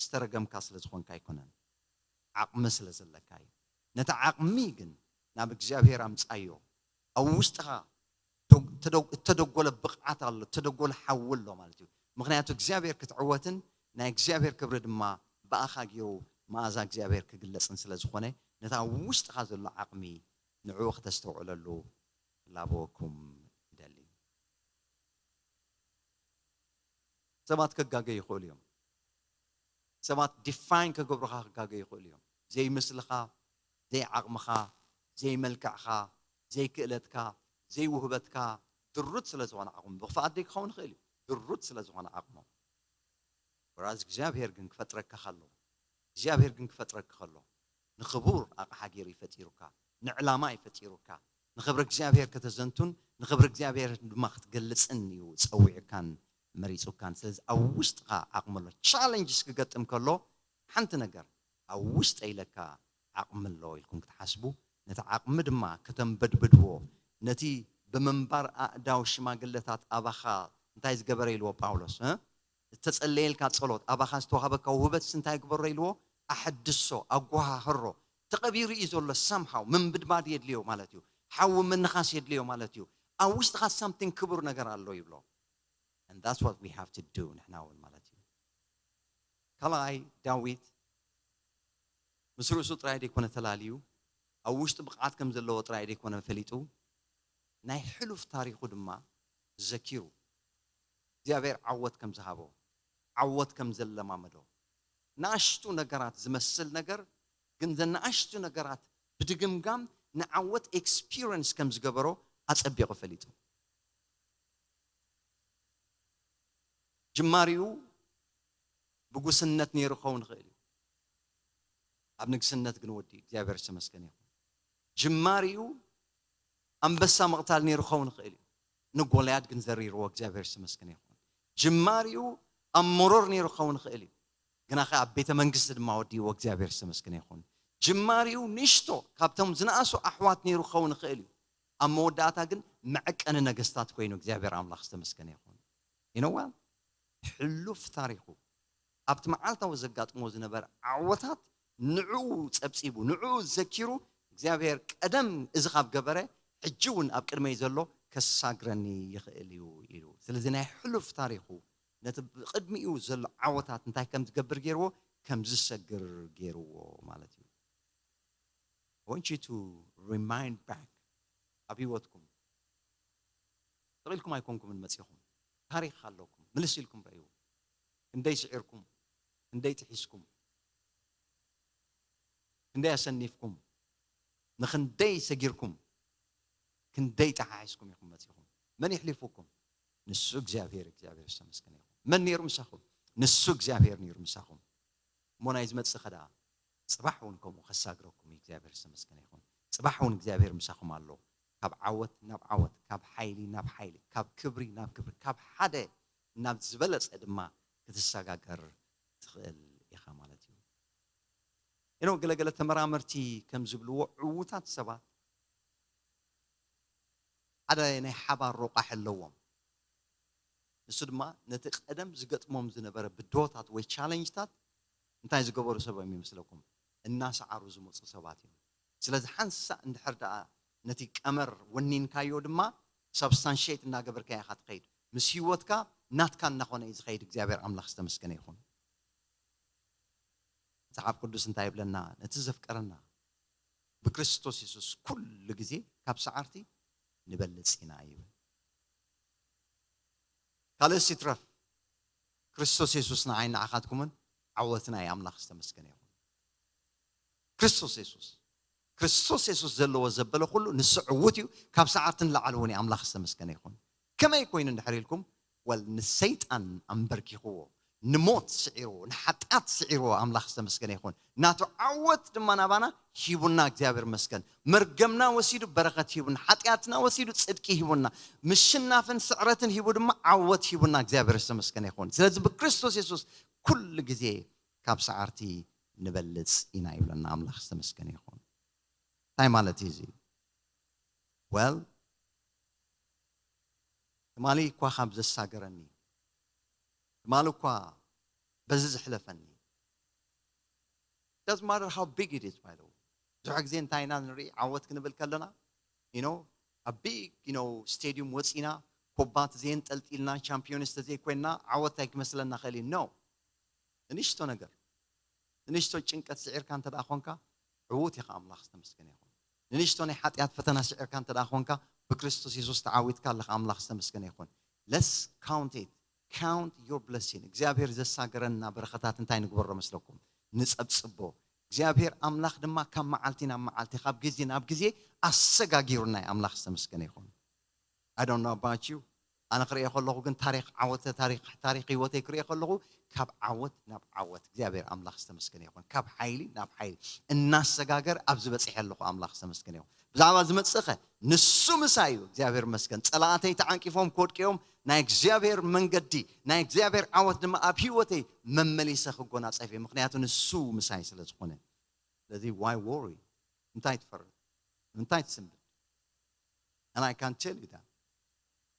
ዝተረገምካ ስለ ዝኾንካ ኣይኮነን፣ ዓቕሚ ስለ ዘለካ እዩ። ነቲ ዓቕሚ ግን ናብ እግዚኣብሔር ኣምጻዮ። ኣብ ውሽጥኻ ዶ- ተደው- እተደጎለ ብቕዓት ኣሎ፣ እተደጎለ ሓዊ ኣሎ ማለት እዩ። ምኽንያቱ እግዚኣብሔር ክትዕወትን ናይ እግዚኣብሔር ክብሪ ድማ ብኣኻ ገይሩ መኣዛ እግዚኣብሔር ክግለጽን ስለ ዝኾነ፣ ነቲ ኣብ ውሽጥኻ ዘሎ ዓቕሚ ንዕኡ ክተስተውዕለሉ ላበወኩም ይደሊ። ሰባት ከጋገዩ ይኽእሉ እዮም። ሰባት ዲፋይን ከገብሩኻ ክጋገዩ ይኽእሉ እዮም። ዘይምስልኻ፣ ዘይዓቕምኻ፣ ዘይመልክዕኻ፣ ዘይክእለትካ፣ ዘይውህበትካ ድሩት ስለ ዝኾነ ዓቕሙ ብኽፍኣት ደይ ክኸውን ይኽእል እዩ። ድሩት ስለ ዝኾነ ዓቕሙ። ወራዝ እግዚኣብሔር ግን ክፈጥረካ ከሎ፣ እግዚኣብሔር ግን ክፈጥረካ ከሎ ንኽቡር ኣቕሓ ገይሩ ይፈጢሩካ፣ ንዕላማ ይፈጢሩካ። ንኽብሪ እግዚኣብሔር ከተዘንቱን ንኽብሪ እግዚኣብሔር ድማ ክትገልጽን እዩ ጸዊዑካን መሪጹካን። ስለዚ ኣብ ውሽጥኻ ዓቕሚ ኣሎ። ቻለንጅስ ክገጥም ከሎ ሓንቲ ነገር ኣብ ውሽጠ ኢለካ ዓቕሚ ኣሎ ኢልኩም ክትሓስቡ፣ ነቲ ዓቕሚ ድማ ከተንበድብድዎ፣ ነቲ ብምንባር ኣእዳው ሽማግለታት ኣባኻ እንታይ ዝገበረ ኢልዎ ጳውሎስ እ? ዝተጸለየልካ ጸሎት ኣባኻ ዝተዋህበካ ውህበት እንታይ ግበሮ ኢልዎ? ኣሐድሶ፣ ኣጓሃህሮ። ተቐቢሩ እዩ ዘሎ። ሳምሃው ምንብድባድ የድልዮ ማለት እዩ። ሓዊ ምንኻስ የድልዮ ማለት እዩ። ኣብ ውሽጥኻ ሳምቲንግ ክቡር ነገር ኣሎ ይብሎ። And that's what we have to do ንሕና እውን ማለት እዩ። ካልኣይ ዳዊት ምስ ርእሱ ጥራይ ደይኮነ ተላልዩ፣ ኣብ ውሽጡ ብቕዓት ከም ዘለዎ ጥራይ ደይኮነ ፈሊጡ፣ ናይ ሕሉፍ ታሪኹ ድማ ዘኪሩ። እግዚኣብሔር ዓወት ከም ዝሃቦ፣ ዓወት ከም ዘለማመዶ፣ ንኣሽቱ ነገራት ዝመስል ነገር ግን፣ ዘን ንኣሽቱ ነገራት ብድግምጋም ንዓወት ኤክስፒሪየንስ ከም ዝገበሮ ኣጸቢቑ ፈሊጡ። ጅማሪኡ ብጉስነት ነይሩ ክኸውን ይኽእል እዩ። ኣብ ንግስነት ግን ወዲኡ እግዚኣብሔር ዝተመስገነ ይኹን። ጅማሪኡ ኣንበሳ ምቕታል ነይሩ ክኸውን ይኽእል እዩ። ንጎልያድ ግን ዘሪርዎ እግዚኣብሔር ዝተመስገነ ይኹን። ጅማሪኡ ኣብ መሮር ነይሩ ክኸውን ይኽእል እዩ። ግና ኸዓ ኣብ ቤተ መንግስቲ ድማ ወዲእዎ እግዚኣብሔር ዝተመስገነ ይኹን። ጅማሪኡ ንእሽቶ ካብቶም ዝነኣሱ ኣሕዋት ነይሩ ክኸውን ይኽእል እዩ። ኣብ መወዳእታ ግን መዐቀኒ ነገስታት ኮይኑ እግዚኣብሔር ኣምላኽ ዝተመስገነ ይኹን። ይነዋል ሕሉፍ ታሪኹ ኣብቲ መዓልታዊ ዘጋጥሞ ዝነበረ ዓወታት ንዕኡ ጸብጺቡ፣ ንዕኡ ዘኪሩ፣ እግዚኣብሔር ቀደም እዚ ካብ ገበረ፣ ሕጂ እውን ኣብ ቅድመይ ዘሎ ከሳግረኒ ይኽእል እዩ ኢሉ። ስለዚ ናይ ሕሉፍ ታሪኹ፣ ነቲ ብቕድሚኡ ዘሎ ዓወታት እንታይ ከም ዝገብር ገይርዎ፣ ከም ዝሰግር ገይርዎ ማለት እዩ። I want you to remind back ኣብ ህይወትኩም። ጥቕኢልኩም ኣይኮንኩምን መጺኹም። ታሪኽ ኣለኩም። ምልስ ኢልኩም ረእይዎ። ክንደይ ስዒርኩም፣ ክንደይ ጥሒስኩም፣ ክንደይ ኣሰኒፍኩም፣ ንክንደይ ሰጊርኩም፣ ክንደይ ጠሓሒስኩም ኢኹም መጺኹም። መን የሕሊፉኩም? ንሱ እግዚኣብሔር፣ እግዚኣብሔር ዝተመስገነ ይኹን። መን ነይሩ ምሳኹም? ንሱ እግዚኣብሔር ነይሩ ምሳኹም። እሞ ናይ ዝመጽእ ኸ ደኣ ጽባሕ እውን ከምኡ ከሳግረኩም እዩ። እግዚኣብሔር ዝተመስገነ ይኹን። ጽባሕ እውን እግዚኣብሔር ምሳኹም ኣሎ። ካብ ዓወት ናብ ዓወት፣ ካብ ሓይሊ ናብ ሓይሊ፣ ካብ ክብሪ ናብ ክብሪ፣ ካብ ሓደ ናብ ዝበለጸ ድማ ክትሰጋገር ትኽእል ኢኻ ማለት እዩ። ኢኖ ገለገለ ተመራመርቲ ከም ዝብልዎ ዕዉታት ሰባት ሓደ ናይ ሓባር ሮቃሕ ኣለዎም። ንሱ ድማ ነቲ ቀደም ዝገጥሞም ዝነበረ ብድሆታት ወይ ቻለንጅታት እንታይ ዝገበሩ ሰብ እዮም ይመስለኩም? እናሰዓሩ ዝመፁ ሰባት እዮም። ስለዚ ሓንሳእ እንድሕር ደኣ ነቲ ቀመር ወኒንካዮ ድማ ሳብስታንሽት እናገበርካዮ ኢኻ ትኸይድ። ምስ ህይወትካ ናትካ እናኾነ እዩ ዝኸይድ። እግዚኣብሔር ኣምላኽ ዝተመስገነ ይኹን። መጽሓፍ ቅዱስ እንታይ ይብለና? ነቲ ዘፍቀረና ብክርስቶስ የሱስ ኩሉ ግዜ ካብ ሰዓርቲ ንበልጽ ኢና ይብል። ካልእስ ይትረፍ ክርስቶስ የሱስ ንዓይ ንዓኻትኩምን ዓወትና እዩ። ኣምላኽ ዝተመስገነ ይኹን። ክርስቶስ የሱስ፣ ክርስቶስ የሱስ ዘለዎ ዘበለ ኩሉ ንሱ ዕዉት እዩ። ካብ ሰዓርቲ ንላዕሊ እውን እዩ። ኣምላኽ ዝተመስገነ ይኹን። ከመይ ኮይኑ እንድሕር ኢልኩም፣ ወል ንሰይጣን ኣንበርኪኽዎ፣ ንሞት ስዒርዎ፣ ንሓጢኣት ስዒርዎ ኣምላኽ ዝተመስገነ ይኹን። ናቱ ዓወት ድማ ናባና ሂቡና እግዚኣብሔር መስገን። መርገምና ወሲዱ በረኸት ሂቡና፣ ሓጢኣትና ወሲዱ ጽድቂ ሂቡና፣ ምሽናፍን ስዕረትን ሂቡ ድማ ዓወት ሂቡና እግዚኣብሔር ዝተመስገነ ይኹን። ስለዚ ብክርስቶስ የሱስ ኩሉ ግዜ ካብ ሰዓርቲ ንበልጽ ኢና ይብለና። ኣምላኽ ዝተመስገነ ይኹን። እንታይ ማለት እዩ እዚ? ወል ትማሊ እኳ ካብ ዘሳገረኒ፣ ትማሊ እኳ በዚ ዘሕለፈኒ፣ doesn't matter how big it is, by the way. ብዙሕ ግዜ እንታይ ኢና ንርኢ? ዓወት ክንብል ከለና you know ኣብ ቢግ you know ስቴዲዩም ወፂና ኮባት ዘየንጠልጢልና ቻምፒዮንስ ተዘይኮይንና ዓወት ኣይክመስለና ኽእል እዩ። No። ንእሽቶ ነገር፣ ንእሽቶ ጭንቀት ስዒርካ እንተ ደኣ ኾንካ ዕዉት ኢኻ። ኣምላኽ ዝተመስገነ ይኹን። ንእሽቶ ናይ ሓጢኣት ፈተና ስዒርካ እንተ ደኣ ኾንካ ብክርስቶስ የሱስ ተዓዊትካ ኣለኻ። ኣምላኽ ዝተመስገነ ይኹን። Let's count it. Count your blessing. እግዚኣብሔር ዘሳገረና በረኸታት እንታይ ንግበሮ መስለኩም? ንጸብጽቦ። እግዚኣብሔር ኣምላኽ ድማ ካብ መዓልቲ ናብ መዓልቲ፣ ካብ ግዜ ናብ ግዜ ኣሰጋጊሩና እዩ። ኣምላኽ ዝተመስገነ ይኹን። I don't know about you። ኣነ ክርእዮ ከለኹ ግን ታሪኽ ዓወተ ታሪኽ ታሪኽ ህይወተይ ክርእዮ ከለኹ ካብ ዓወት ናብ ዓወት እግዚኣብሔር ኣምላኽ ዝተመስገነ ይኹን። ካብ ሓይሊ ናብ ሓይሊ እናሰጋገር ኣብዚ በጺሐ ኣለኹ። ኣምላኽ ዝተመስገነ ይኹን። ብዛዕባ ዝመጽእኸ ንሱ ምሳይ እዩ። እግዚኣብሔር መስገን። ጸላእተይ ተዓንቂፎም ክወድቅዮም ናይ እግዚኣብሔር መንገዲ ናይ እግዚኣብሔር ዓወት ድማ ኣብ ህይወተይ መመሊሰ ክጎናጸፍ እየ። ምክንያቱ ንሱ ምሳይ ስለ ዝኾነ። ስለዚ why worry? እንታይ ትፈርድ? እንታይ ትስንብድ? And I can tell you that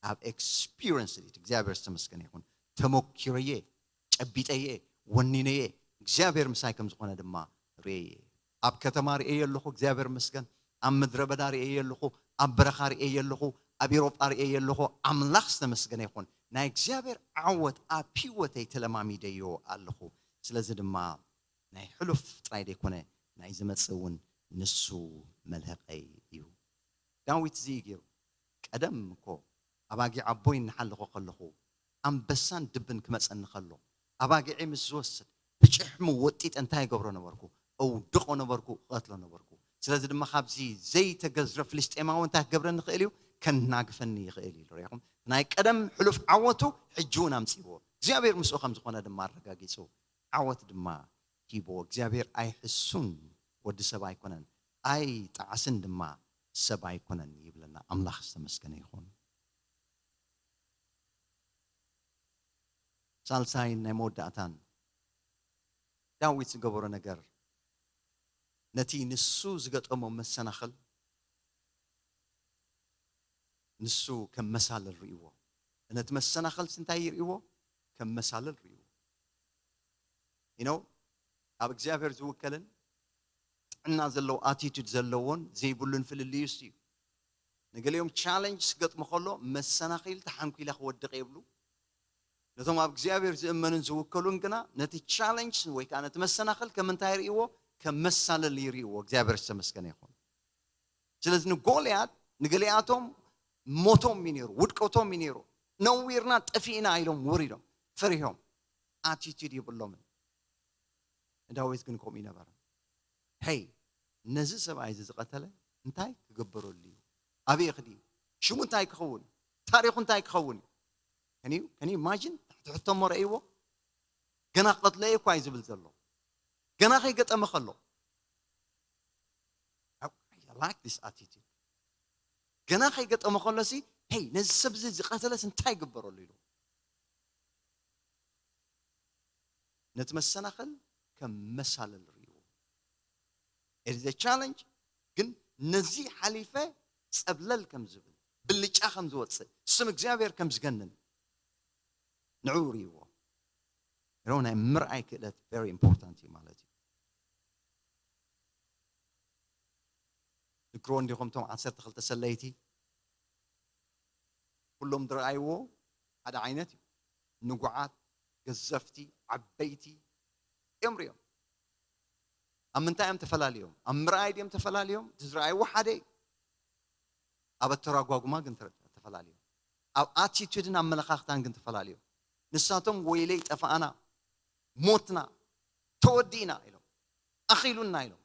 I've experienced it። እግዚኣብሔር ዝተመስገነ ይኹን። ተመኪረየ፣ ጨቢጠየ፣ ወኒነየ። እግዚኣብሔር ምሳይ ከም ዝኾነ ድማ ርእየ። ኣብ ከተማ ርእየ ኣለኹ፣ እግዚኣብሔር መስገን። ኣብ ምድረ በዳ ርእየ ኣለኹ፣ ኣብ በረኻ ርእየ ኣለኹ፣ ኣብ ኤሮጳ ርእየ ኣለኹ። ኣምላኽ ዝተመስገነ ይኹን። ናይ እግዚኣብሔር ዓወት ኣብ ህይወተይ ተለማሚደዮ ኣለኹ። ስለዚ ድማ ናይ ሕሉፍ ጥራይ ዘይኮነ ናይ ዝመጽእ እውን ንሱ መልህቀይ እዩ። ዳዊት እዚ እዩ ገይሩ። ቀደም እኮ ኣባጊዕ ኣቦይ እናሓለኹ ከለኹ ኣንበሳን ድብን ክመጸኒ ከሎ፣ ኣባጊዒ ምስ ዝወስድ፣ ብጭሕሙ ወጢጠ እንታይ ይገብሮ ነበርኩ? እውድቆ ነበርኩ፣ እቐትሎ ነበርኩ። ስለዚ ድማ ካብዚ ዘይተገዝረ ፍልስጤማዊ እንታይ ክገብረኒ ይኽእል እዩ? ከናግፈኒ ይኽእል እዩ። ርኢኹም? ናይ ቀደም ሕሉፍ ዓወቱ ሕጂ እውን ኣምጺእዎ። እግዚኣብሔር ምስኡ ከም ዝኾነ ድማ ኣረጋጊጹ። ዓወት ድማ ሂብዎ። እግዚኣብሔር ኣይሕሱን ወዲ ሰብ ኣይኮነን፣ ኣይጠዓስን ድማ ሰብ ኣይኮነን ይብለና። ኣምላኽ ዝተመስገነ ይኹን። ሳልሳይን ናይ መወዳእታን፣ ዳዊት ዝገበሮ ነገር፣ ነቲ ንሱ ዝገጠሞ መሰናኽል፣ ንሱ ከም መሳልል ርእይዎ። ነቲ መሰናኽልሲ እንታይ ይርእይዎ? ከም መሳልል ርእይዎ። You know፣ ኣብ እግዚኣብሔር ዝውከልን ጥዕና ዘለዎ ኣቲቱድ ዘለዎን ዘይብሉን ፍልልዩስ እዩ። ንገሊኦም ቻለንጅ ክገጥሞ ከሎ መሰናኺል ተሓንኲላ ክወድቕ የብሉ። ነቶም ኣብ እግዚኣብሔር ዝእመኑን ዝውከሉን ግና ነቲ ቻለንጅ ወይ ከዓ ነቲ መሰናኽል ከም እንታይ ይርእይዎ? ከም መሳለል ይርእይዎ። እግዚኣብሔር ዝተመስገነ ይኹን። ስለዚ ንጎልያድ፣ ንገሊኣቶም ሞቶም እዩ ነይሩ፣ ውድቀቶም እዩ ነይሩ። ነዊርና ጠፊእና ኢሎም ውሪዶም፣ ፈሪሆም፣ ኣቲቱድ የብሎምን። ንዳዊት ግን ከምኡ ይነበረ። ሄይ፣ ነዚ ሰብኣይ እዚ ዝቐተለ እንታይ ክግበረሉ እዩ? ኣበይ ክዲ? ሽሙ እንታይ ክኸውን? ታሪኹ እንታይ ክኸውን እዩ? ከን you, can you imagine? ትሕቲ ሕቶ እሞ ረእይዎ። ገና ክቐትሎ እየ እኳ እዩ ዝብል ዘሎ። ገና ከይገጠመ ከሎ። I like this attitude. ገና ከይገጠመ ከሎሲ፣ ሄይ፣ ነዚ ሰብ እዚ ዝቐተለስ እንታይ ይግበረሉ ኢሉ። ነቲ መሰናኽል ከም መሳለል ርእይዎ። It is a challenge፣ ግን ነዚ ሓሊፈ ጸብለል ከም ዝብል፣ ብልጫ ከም ዝወጽእ፣ ስም እግዚኣብሔር ከም ዝገንን ንዕኡ ርእይዎ። ሮ ናይ ምርኣይ ክእለት very important እዩ ማለት እዩ። ትዝክርዎ እንዲኹም እቶም ዓሰርተ ክልተ ሰለይቲ? ኩሎም ዝረኣይዎ ሓደ ዓይነት እዩ። ንጉዓት፣ ገዘፍቲ፣ ዓበይቲ እዮም ሪኦም። ኣብ ምንታይ እዮም ተፈላልዮም? ኣብ ምርኣይ ድዮም ተፈላልዮም? እቲ ዝረኣይዎ ሓደ እዩ። ኣብ ኣተራጓጉማ ግን ተረ-፣ ተፈላልዮም። ኣብ ኣቲቱድን ኣመለኻኽታን ግን ተፈላልዮም። ንሳቶም ወይለይ ጠፋኣና፣ ሞትና፣ ተወዲእና ኢሎም፣ ኣኺሉና ኢሎም።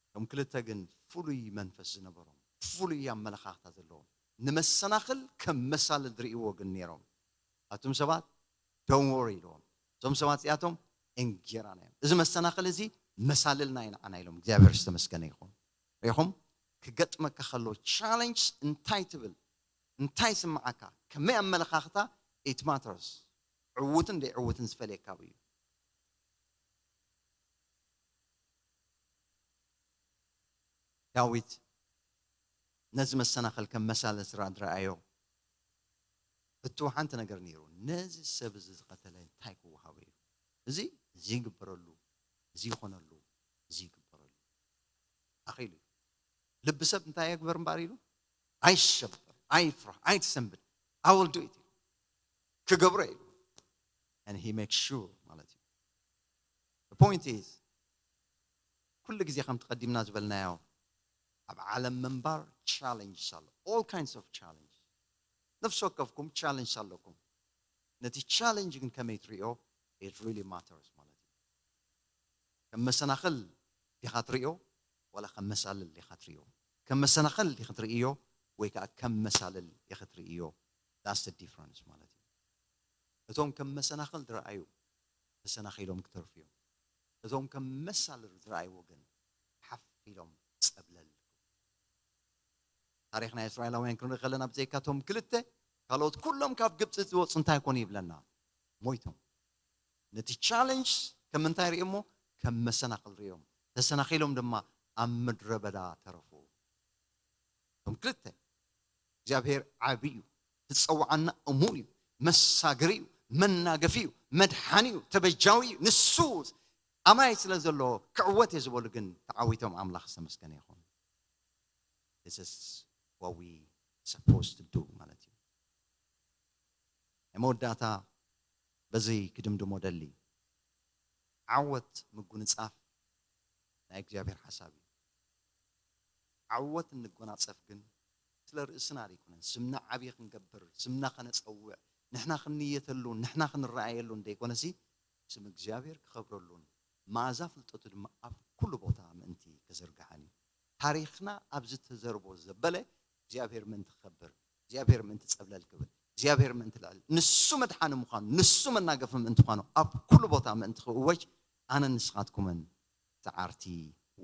እቶም ክልተ ግን ፍሉይ መንፈስ ዝነበሮም፣ ፍሉይ ኣመለኻኽታ ዘለዎም፣ ንመሰናኽል ከም መሳልል ዝርእይዎ ግን ነይሮም። ኣቱም ሰባት don't worry ኢልዎም። እዞም ሰባት እዚኣቶም እንጌራና እዮም። እዚ መሰናኽል እዚ መሳልልና እዩ ንዓና ኢሎም። እግዚኣብሔር ዝተመስገነ ይኹን። ሪኹም? ክገጥመካ ከሎ ቻለንጅ እንታይ ትብል? እንታይ ስምዓካ? ከመይ ኣመለኻኽታ? It matters። ዕዉትን ዘይዕዉትን ዝፈልየካ እዩ። ዳዊት ነዚ መሰናኸል ከም መሳለ ስራ ዝረኣዮ፣ እቱ ሓንቲ ነገር ነይሩ። ነዚ ሰብ እዚ ዝቐተለ እንታይ ክወሃቦ እዩ? እዚ፣ እዚ ይግበረሉ፣ እዚ ይኾነሉ፣ እዚ ይግበረሉ። ኣኺሉ እዩ። ልቢ ሰብ እንታይ የግበር እምበኣር ኢሉ? ኣይሸበር፣ ኣይፍራሕ፣ ኣይትሰንብድ። I will do it። ክገብሮ እዩ። And he makes sure ማለት እዩ። The point is፣ ኩሉ ግዜ ከም ተቐዲምና ዝበልናዮ፣ ኣብ ዓለም ምንባር ቻለንጅስ ኣሎ። All kinds of challenge። ነፍሲ ወከፍኩም ቻለንጅስ ኣለኩም። ነቲ ቻለንጅ ግን ከመይ ትርእዮ? It really matters ማለት እዩ። ከም መሰናኽል ዲኻ ትርእዮ፣ ዋላ ከም መሳልል ዲኻ ትርእዮ? ከም መሰናኽል ዲኻ ትርእዮ፣ ወይ ከዓ ከም መሳልል ዲኻ ትርእዮ? That's the difference ማለት እዩ። እቶም ከም መሰናኽል ዝረኣዩ ተሰናኺሎም ክተርፉ እዮም። እቶም ከም መሳልል ዝረኣይዎ ግን ሓፍ ኢሎም ጸብለል። ታሪኽ ናይ እስራኤላውያን ክንርኢ ከለና፣ ብዘይካቶም ክልተ፣ ካልኦት ኩሎም ካብ ግብፂ ዝወፁ እንታይ ኮኑ ይብለና? ሞይቶም። ነቲ ቻለንጅ ከም እንታይ ርእዮሞ? ከም መሰናኽል ርእዮም። ተሰናኺሎም ድማ ኣብ ምድረ በዳ ተረፉ። እቶም ክልተ፣ እግዚኣብሔር ዓቢ እዩ፣ ዝጸውዓና እሙን እዩ፣ መሳገሪ እዩ፣ መናገፊ እዩ፣ መድሓኒ እዩ፣ ተበጃዊ እዩ። ንሱ ኣማይ ስለ ዘሎ ክዕወት እየ ዝበሉ ግን ተዓዊቶም። ኣምላኽ ዝተመስገነ ይኹን። This is what we supposed to do ማለት እዩ። ናይ መወዳእታ በዚ ክድምድሞ ደሊ፣ ዓወት ምጉንጻፍ ናይ እግዚኣብሔር ሓሳብ እዩ። ዓወት እንጎናጸፍ ግን ስለ ርእስና ዘይኮነን፣ ስምና ዓብዪ ክንገብር፣ ስምና ከነጸውዕ፣ ንሕና ክንንየተሉን ንሕና ክንረኣየሉን ዘይኮነሲ፣ ስም እግዚኣብሔር ክኸብረሉን መኣዛ ፍልጠቱ ድማ ኣብ ኩሉ ቦታ ምእንቲ ክዝርግሓን እዩ። ታሪኽና ኣብዚ ተዘርቦ ዘበለ እግዚኣብሔር ምእንቲ ክኸብር፣ እግዚኣብሔር ምእንቲ ጸብለል ክብል፣ እግዚኣብሔር ምእንቲ ልዕል፣ ንሱ መድሓኒ ምዃኑ፣ ንሱ መናገፊ ምእንቲ ምዃኑ ኣብ ኩሉ ቦታ ምእንቲ ክእወጅ ኣነን ንስኻትኩምን ጸዓርቲ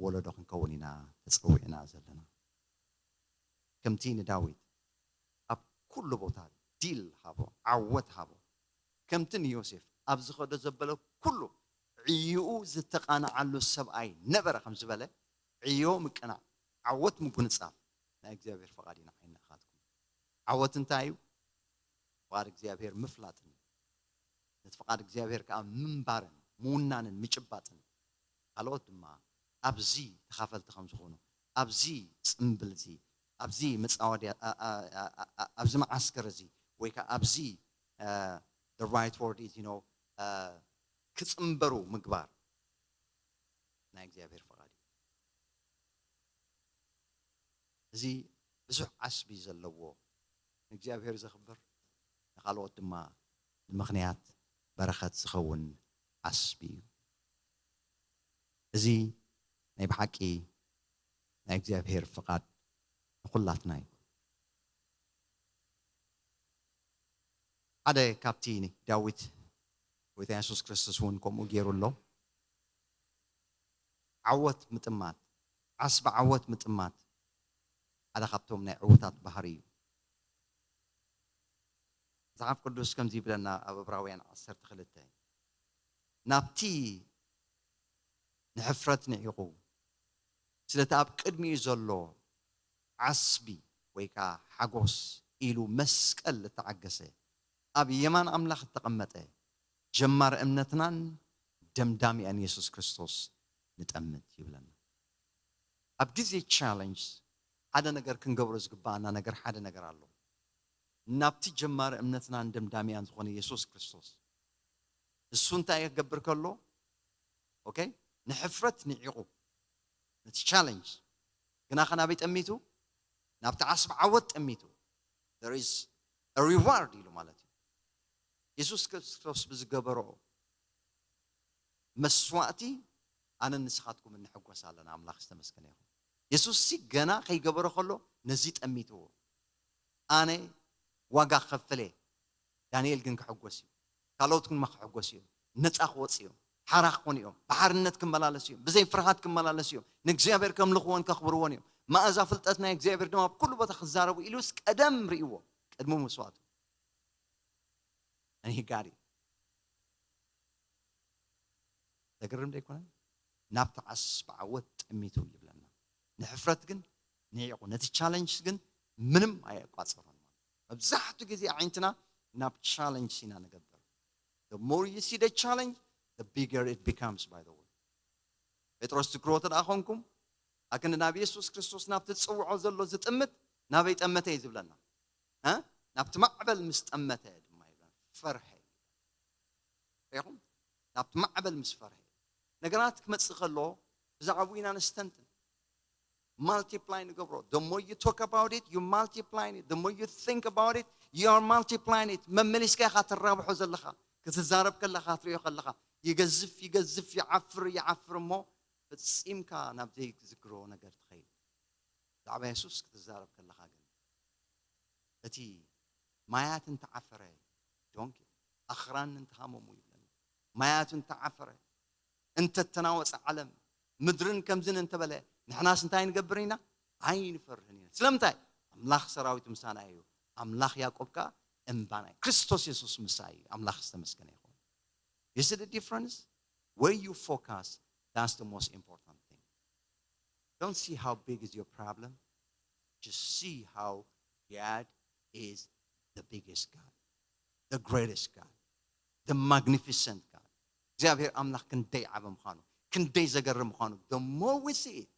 ወለዶ ክንከውን ኢና ተጸዊዕና ዘለና። ከምቲ ንዳዊት ኣብ ኩሉ ቦታ ድል ሃቦ፣ ዓወት ሃቦ። ከምቲ ንዮሴፍ ኣብ ዝኸዶ ዘበለ ኩሉ ዕይኡ ዝተቓንዓሉ ሰብኣይ ነበረ ከም ዝበለ፣ ዕዮ ምቅናዕ፣ ዓወት ምጉንጻፍ ናይ እግዚኣብሔር ፍቓድ እዩ ንዓይን ንኣኻትኩም። ዓወት እንታይ እዩ? ፍቓድ እግዚኣብሔር ምፍላጥን ነቲ ፍቓድ እግዚኣብሔር ከኣ ምንባርን ምውናንን ምጭባጥን፣ ካልኦት ድማ ኣብዚ ተኻፈልቲ ከም ዝኾኑ፣ ኣብዚ ጽምብል እዚ፣ ኣብዚ መጻወድያ፣ ኣ-፣ ኣ-፣ ኣ-፣ ኣ-፣ ኣ-፣ ኣብዚ መዓስከር እዚ ወይ ከኣ ኣብዚ፣ እ፣ the right word is, you know፣ እ፣ ክጽንበሩ ምግባር ናይ እግዚኣብሔር ፍቓድ እዩ። እዚ ብዙሕ ዓስቢ ዘለዎ፣ ንእግዚኣብሔር ዘኽብር፣ ንኻልኦት ድማ ንምኽንያት በረኸት ዝኸውን ዓስቢ እዩ። እዚ ናይ ብሓቂ ናይ እግዚኣብሔር ፍቓድ ንኹላትና እዩ። ሓደ ካብቲ ዳዊት፣ ጎይታ የሱስ ክርስቶስ እውን ከምኡ ገይሩ ኣሎ። ዓወት ምጥማት፣ ዓስቢ ዓወት ምጥማት ሓደ ካብቶም ናይ ዕዉታት ባህሪ እዩ። መጽሓፍ ቅዱስ ከምዚ ይብለና ኣብ ዕብራውያን ዓሰርተ ክልተ፣ ናብቲ ንሕፍረት ንዒቑ፣ ስለቲ ኣብ ቅድሚኡ ዘሎ ዓስቢ ወይ ከኣ ሓጎስ ኢሉ መስቀል እተዓገሰ፣ ኣብ የማን ኣምላኽ እተቐመጠ፣ ጀማሪ እምነትናን ደምዳሚኣን የሱስ ክርስቶስ ንጠምት ይብለና። ኣብ ግዜ ቻለንጅ ሓደ ነገር ክንገብሮ ዝግባኣና ነገር ሓደ ነገር ኣሎ። ናብቲ ጀማሪ እምነትናን ደምዳሚኣን ዝኾነ የሱስ ክርስቶስ፣ እሱ እንታይ ክገብር ከሎ፣ ኦኬ፣ ንሕፍረት ንዒቑ፣ ነቲ ቻለንጅ ግና ከናበይ ጠሚቱ? ናብቲ ዓስቢ ዓወት ጠሚቱ። There is a reward ኢሉ ማለት እዩ። የሱስ ክርስቶስ ብዝገበሮ መስዋእቲ ኣነን ንስኻትኩም እንሕጎስ ኣለና። ኣምላኽ ዝተመስገነ ይኹን። የሱስ ሲ ገና ከይገበሮ ከሎ ነዚ ጠሚትዎ። ኣነ ዋጋ ክኸፍል እየ። ዳንኤል ግን ክሕጎስ እዩ። ካልኦት ድማ ክሕጎስ እዮም። ነጻ ክወጽ እዮም። ሓራ ክኾኑ እዮም። ብሓርነት ክመላለሱ እዮም። ብዘይ ፍርሃት ክመላለሱ እዮም። ንእግዚኣብሔር ከምልኽዎን ከኽብርዎን እዮም። መኣዛ ፍልጠት ናይ እግዚኣብሔር ድማ ኣብ ኩሉ ቦታ ክዛረቡ ኢሉስ ቀደም ርእይዎ። ቅድሚ መስዋእቱ። And he got it። ዘገርም ዶ ኣይኮነን? ናብቲ ዓስቢ ዓወት ጠሚቱ ይብለና። ንሕፍረት ግን ንዒቑ፣ ነቲ ቻለንጅ ግን ምንም ኣየቋጸሮን። መብዛሕትኡ ግዜ ኣዒንትና ናብ ቻለንጅ ኢና ንገብር። The more you see the challenge, the bigger it becomes, by the way። ጴጥሮስ ትግርዎ ተደኣ ኾንኩም፣ ኣክንዲ ናብ የሱስ ክርስቶስ ናብ ትጽውዖ ዘሎ ዝጥምት ናበይ ጠመተ እዩ ዝብለና። እ? ናብቲ ማዕበል ምስ ጠመተ ድማ ይብለና፣ ፈርሐ። ሪኢኹም? ናብቲ ማዕበል ምስ ፈርሐ። ነገራት ክመጽእ ከሎ ብዛዕባኡ ኢና ነስተንትን። ማልቲፕላይ ንገብሮ። The more you talk about it, you multiply it. The more you think about it, you are multiplying it. መመሊስካ ኢኻ ትራብሖ ዘለኻ። ክትዛረብ ከለኻ፣ ትሪኦ ከለኻ፣ ይገዝፍ፣ ይገዝፍ፣ ይዓፍር፣ ይዓፍር እሞ ፈጺምካ ናብ ዘይትዝክሮ ነገር ትኸይድ። ብዛዕባ የሱስ ክትዛረብ ከለኻ ግን፣ እቲ ማያት እንተዓፈረ፣ ዶንኪ፣ ኣኽራን እንተሃመሙ ይብለና። ማያት እንተዓፈረ፣ እንተተናወጸ ዓለም፣ ምድርን ከምዝን እንተበለ፣ ንሕናስ እንታይ ንገብር ኢና? ኣይንፈርህን ኢና። ስለምንታይ? ኣምላኽ ሰራዊት ምሳና እዩ። ኣምላኽ ያዕቆብ ከኣ እምባና እዩ። ክርስቶስ የሱስ ምሳይ እዩ። ኣምላኽ ዝተመስገነ ይኹን። You see the difference? Where you focus, that's the most important thing. Don't see how big is your problem. Just see how God is the biggest God, the greatest God, the magnificent God. እግዚኣብሔር ኣምላኽ ክንደይ ዓቢ ምዃኑ፣ ክንደይ ዘገርም ምዃኑ፣ the more we see it,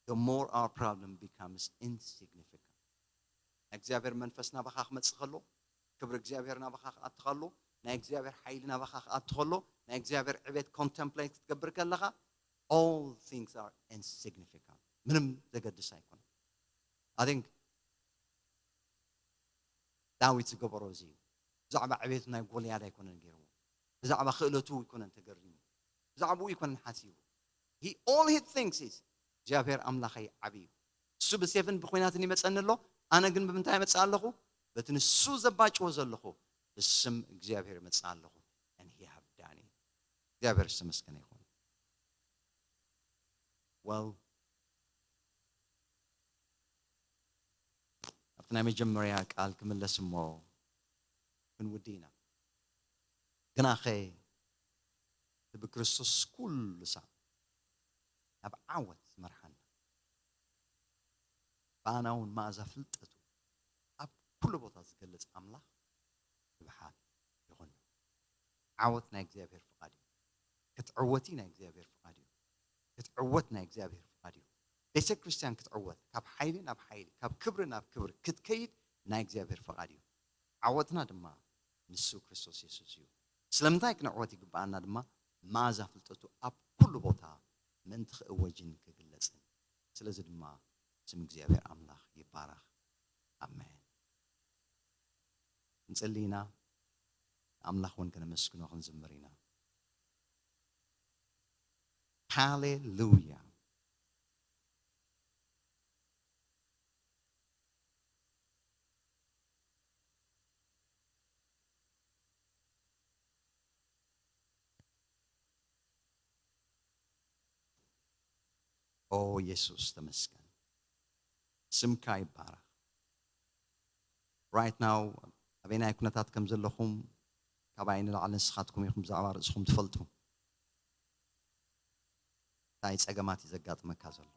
the more our problem becomes insignificant. ናይ እግዚኣብሔር መንፈስ ናባኻ ክመጽእ ከሎ፣ ክብሪ እግዚኣብሔር ናባኻ ክኣቲ ከሎ፣ ናይ እግዚኣብሔር ሓይሊ ናባኻ ክኣቲ ከሎ፣ ናይ እግዚኣብሔር ዕቤት ኮንተምፕሌት ክትገብር ከለኻ፣ all things are insignificant። ምንም ዘገድስ ኣይኮነን። I think ዳዊት ዝገበሮ እዚ እዩ። ብዛዕባ ዕቤቱ ናይ ጎልያድ ኣይኮነን ገይርዎ። ብዛዕባ ክእለቱ ኣይኮነን ተገሪሙ። ብዛዕባኡ ኣይኮነን ሓሲቡ። He, all he thinks is እግዚኣብሔር ኣምላኸይ ዓብዪ እዩ። እሱ ብሴፍን ብኹናትን ይመጸኒ ኣሎ፣ ኣነ ግን ብምንታይ እመጽእ ኣለኹ? በቲ ንሱ ዘባጭዎ ዘለኹ ብስም እግዚኣብሔር እመጽእ ኣለኹ። And he have done it. እግዚኣብሔር ዝተመስገነ ይኹን። Well, ኣብቲ ናይ መጀመርያ ቃል ክምለስ እሞ ክንውዲ ኢና። ግናኸ እቲ ብክርስቶስ ኩሉ ሳዕ ናብ ዓወት ዝመርሓና፣ ብኣና እውን መኣዛ ፍልጠቱ ኣብ ኩሉ ቦታ ዝገልጽ ኣምላኽ ይብሓል ይኹን። ዓወት ናይ እግዚኣብሔር ፍቓድ እዩ። ክትዕወቲ ናይ እግዚኣብሔር ፍቓድ እዩ። ክትዕወት ናይ እግዚኣብሔር ፍቓድ እዩ። ቤተ ክርስቲያን ክትዕወት፣ ካብ ሓይሊ ናብ ሓይሊ፣ ካብ ክብሪ ናብ ክብሪ ክትከይድ ናይ እግዚኣብሔር ፍቓድ እዩ። ዓወትና ድማ ንሱ ክርስቶስ የሱስ እዩ። ስለምንታይ ክንዕወት ይግብኣና ድማ? መኣዛ ፍልጠቱ ኣብ ኩሉ ቦታ ምእንቲ ክእወጅን ክግለጽን። ስለዚ ድማ ስም እግዚኣብሔር ኣምላኽ ይባረኽ። ኣሜን። ክንጽሊ ኢና። ንኣምላኽ እውን ከነመስግኖ ክንዝምር ኢና። ሃሌሉያ። ኦ የሱስ ተመስገን፣ ስምካ ይባረኽ። Right now ኣበየናይ ኩነታት ከም ዘለኹም ካባይ ንላዕሊ ንስኻትኩም ኢኹም ብዛዕባ ርእስኹም ትፈልጡ። እንታይ ጸገማት እዩ ዘጋጥመካ ዘሎ?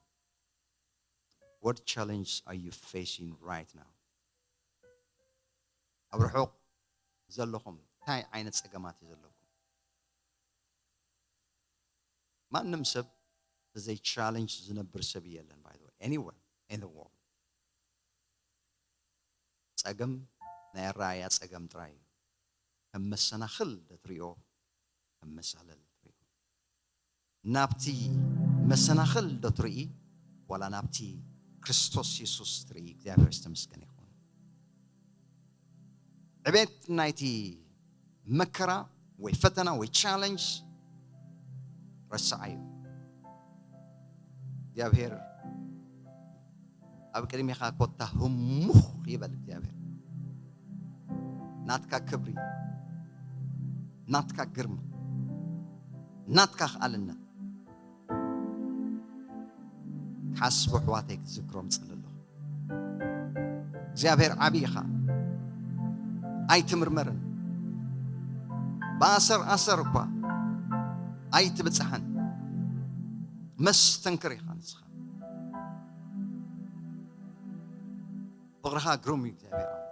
What challenge are you facing right now? ኣብ ርሑቕ ዘለኹም እንታይ ዓይነት ጸገማት እዩ ዘለኩም? ማንም ሰብ ብዘይ ቻለንጅ ዝነብር ሰብ የለን። By the way, anywhere in the world ጸገም ናይ ኣረኣእያ ጸገም ጥራይ እዩ። ከም መሰናኽል ዶ ትሪኦ፣ ከም መሳለል ትሪኦ? ናብቲ መሰናኽል ዶ ትርኢ፣ ዋላ ናብቲ ክርስቶስ የሱስ ትርኢ? እግዚኣብሔር ዝተመስገነ ይኹን። ዕቤት ናይቲ መከራ ወይ ፈተና ወይ ቻለንጅ ረስዓዮ። እግዚኣብሔር ኣብ ቅድሜኻ ኮታ ህሙኽ ይበል እግዚኣብሔር። ናትካ ክብሪ፣ ናትካ ግርማ፣ ናትካ ክኣልነት ክሓስቡ ኣሕዋተይ ክትዝክሮም እጽሊ ኣለኹ። እግዚኣብሔር ዓብዪ ኢኻ። ኣይትምርመርን። ብኣሰር ኣሰር እኳ ኣይትብጻሕን። መስተንክር ኢኻ ንስኻ። ፍቕርኻ ግሩም እዩ እግዚኣብሔር ኣምላኽ።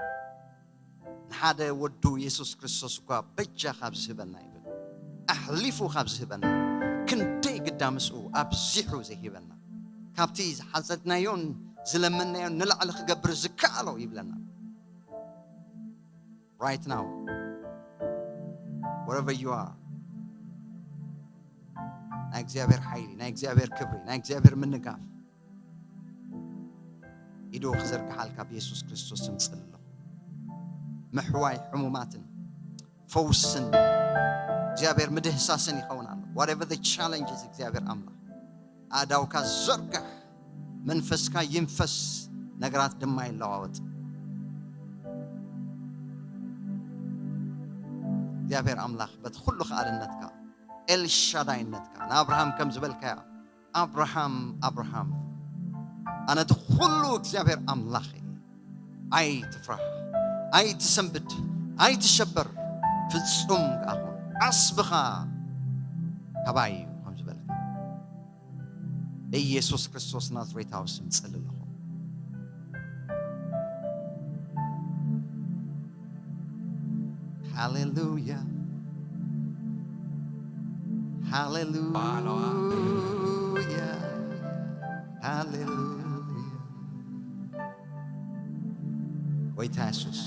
ንሓደ ወዱ የሱስ ክርስቶስ እኳ በጃ ካብ ዝህበና ይብል፣ ኣሕሊፉ ካብ ዝህበና፣ ክንደይ ግዳ ምስኡ ኣብዚሑ ዘይህበና፣ ካብቲ ዝሓዘድናዮን ዝለመንናዮን ንላዕሊ ክገብር ዝከኣሎ ይብለና። Right now, wherever you are, ናይ እግዚኣብሔር ሓይሊ፣ ናይ እግዚኣብሔር ክብሪ፣ ናይ እግዚኣብሔር ምንጋፍ ኢዱ ክዘርግሓልካ ብየሱስ ክርስቶስ ስም እጽሊ ኣለኹ። ምሕዋይ ሕሙማትን ፈውስን እግዚኣብሔር ምድህሳስን ይኸውን ኣሎ። Whatever the challenges እግዚኣብሔር ኣምላኽ ኣእዳውካ ዘርግሕ፣ መንፈስካ ይንፈስ፣ ነገራት ድማ ይለዋወጥ። እግዚኣብሔር ኣምላኽ በቲ ኩሉ ከኣልነትካ ኤልሻዳይነትካ ንኣብርሃም ከም ዝበልካያ፣ ኣብርሃም ኣብርሃም፣ ኣነ እቲ ኩሉ እግዚኣብሔር ኣምላኽ እየ። ኣይትፍራሕ፣ ኣይትሰንብድ፣ ኣይትሸበር፣ ፍጹም ከኣ ኩን፣ ዓስብኻ ካባይ እዩ ከም ዝበልካ። ብኢየሱስ ክርስቶስ ናዝሬታዊ ስም ጸሊ ኣለኹ። ሃሌሉያ፣ ሃሌሉያ፣ ሃሌሉያ። ጎይታ የሱስ፣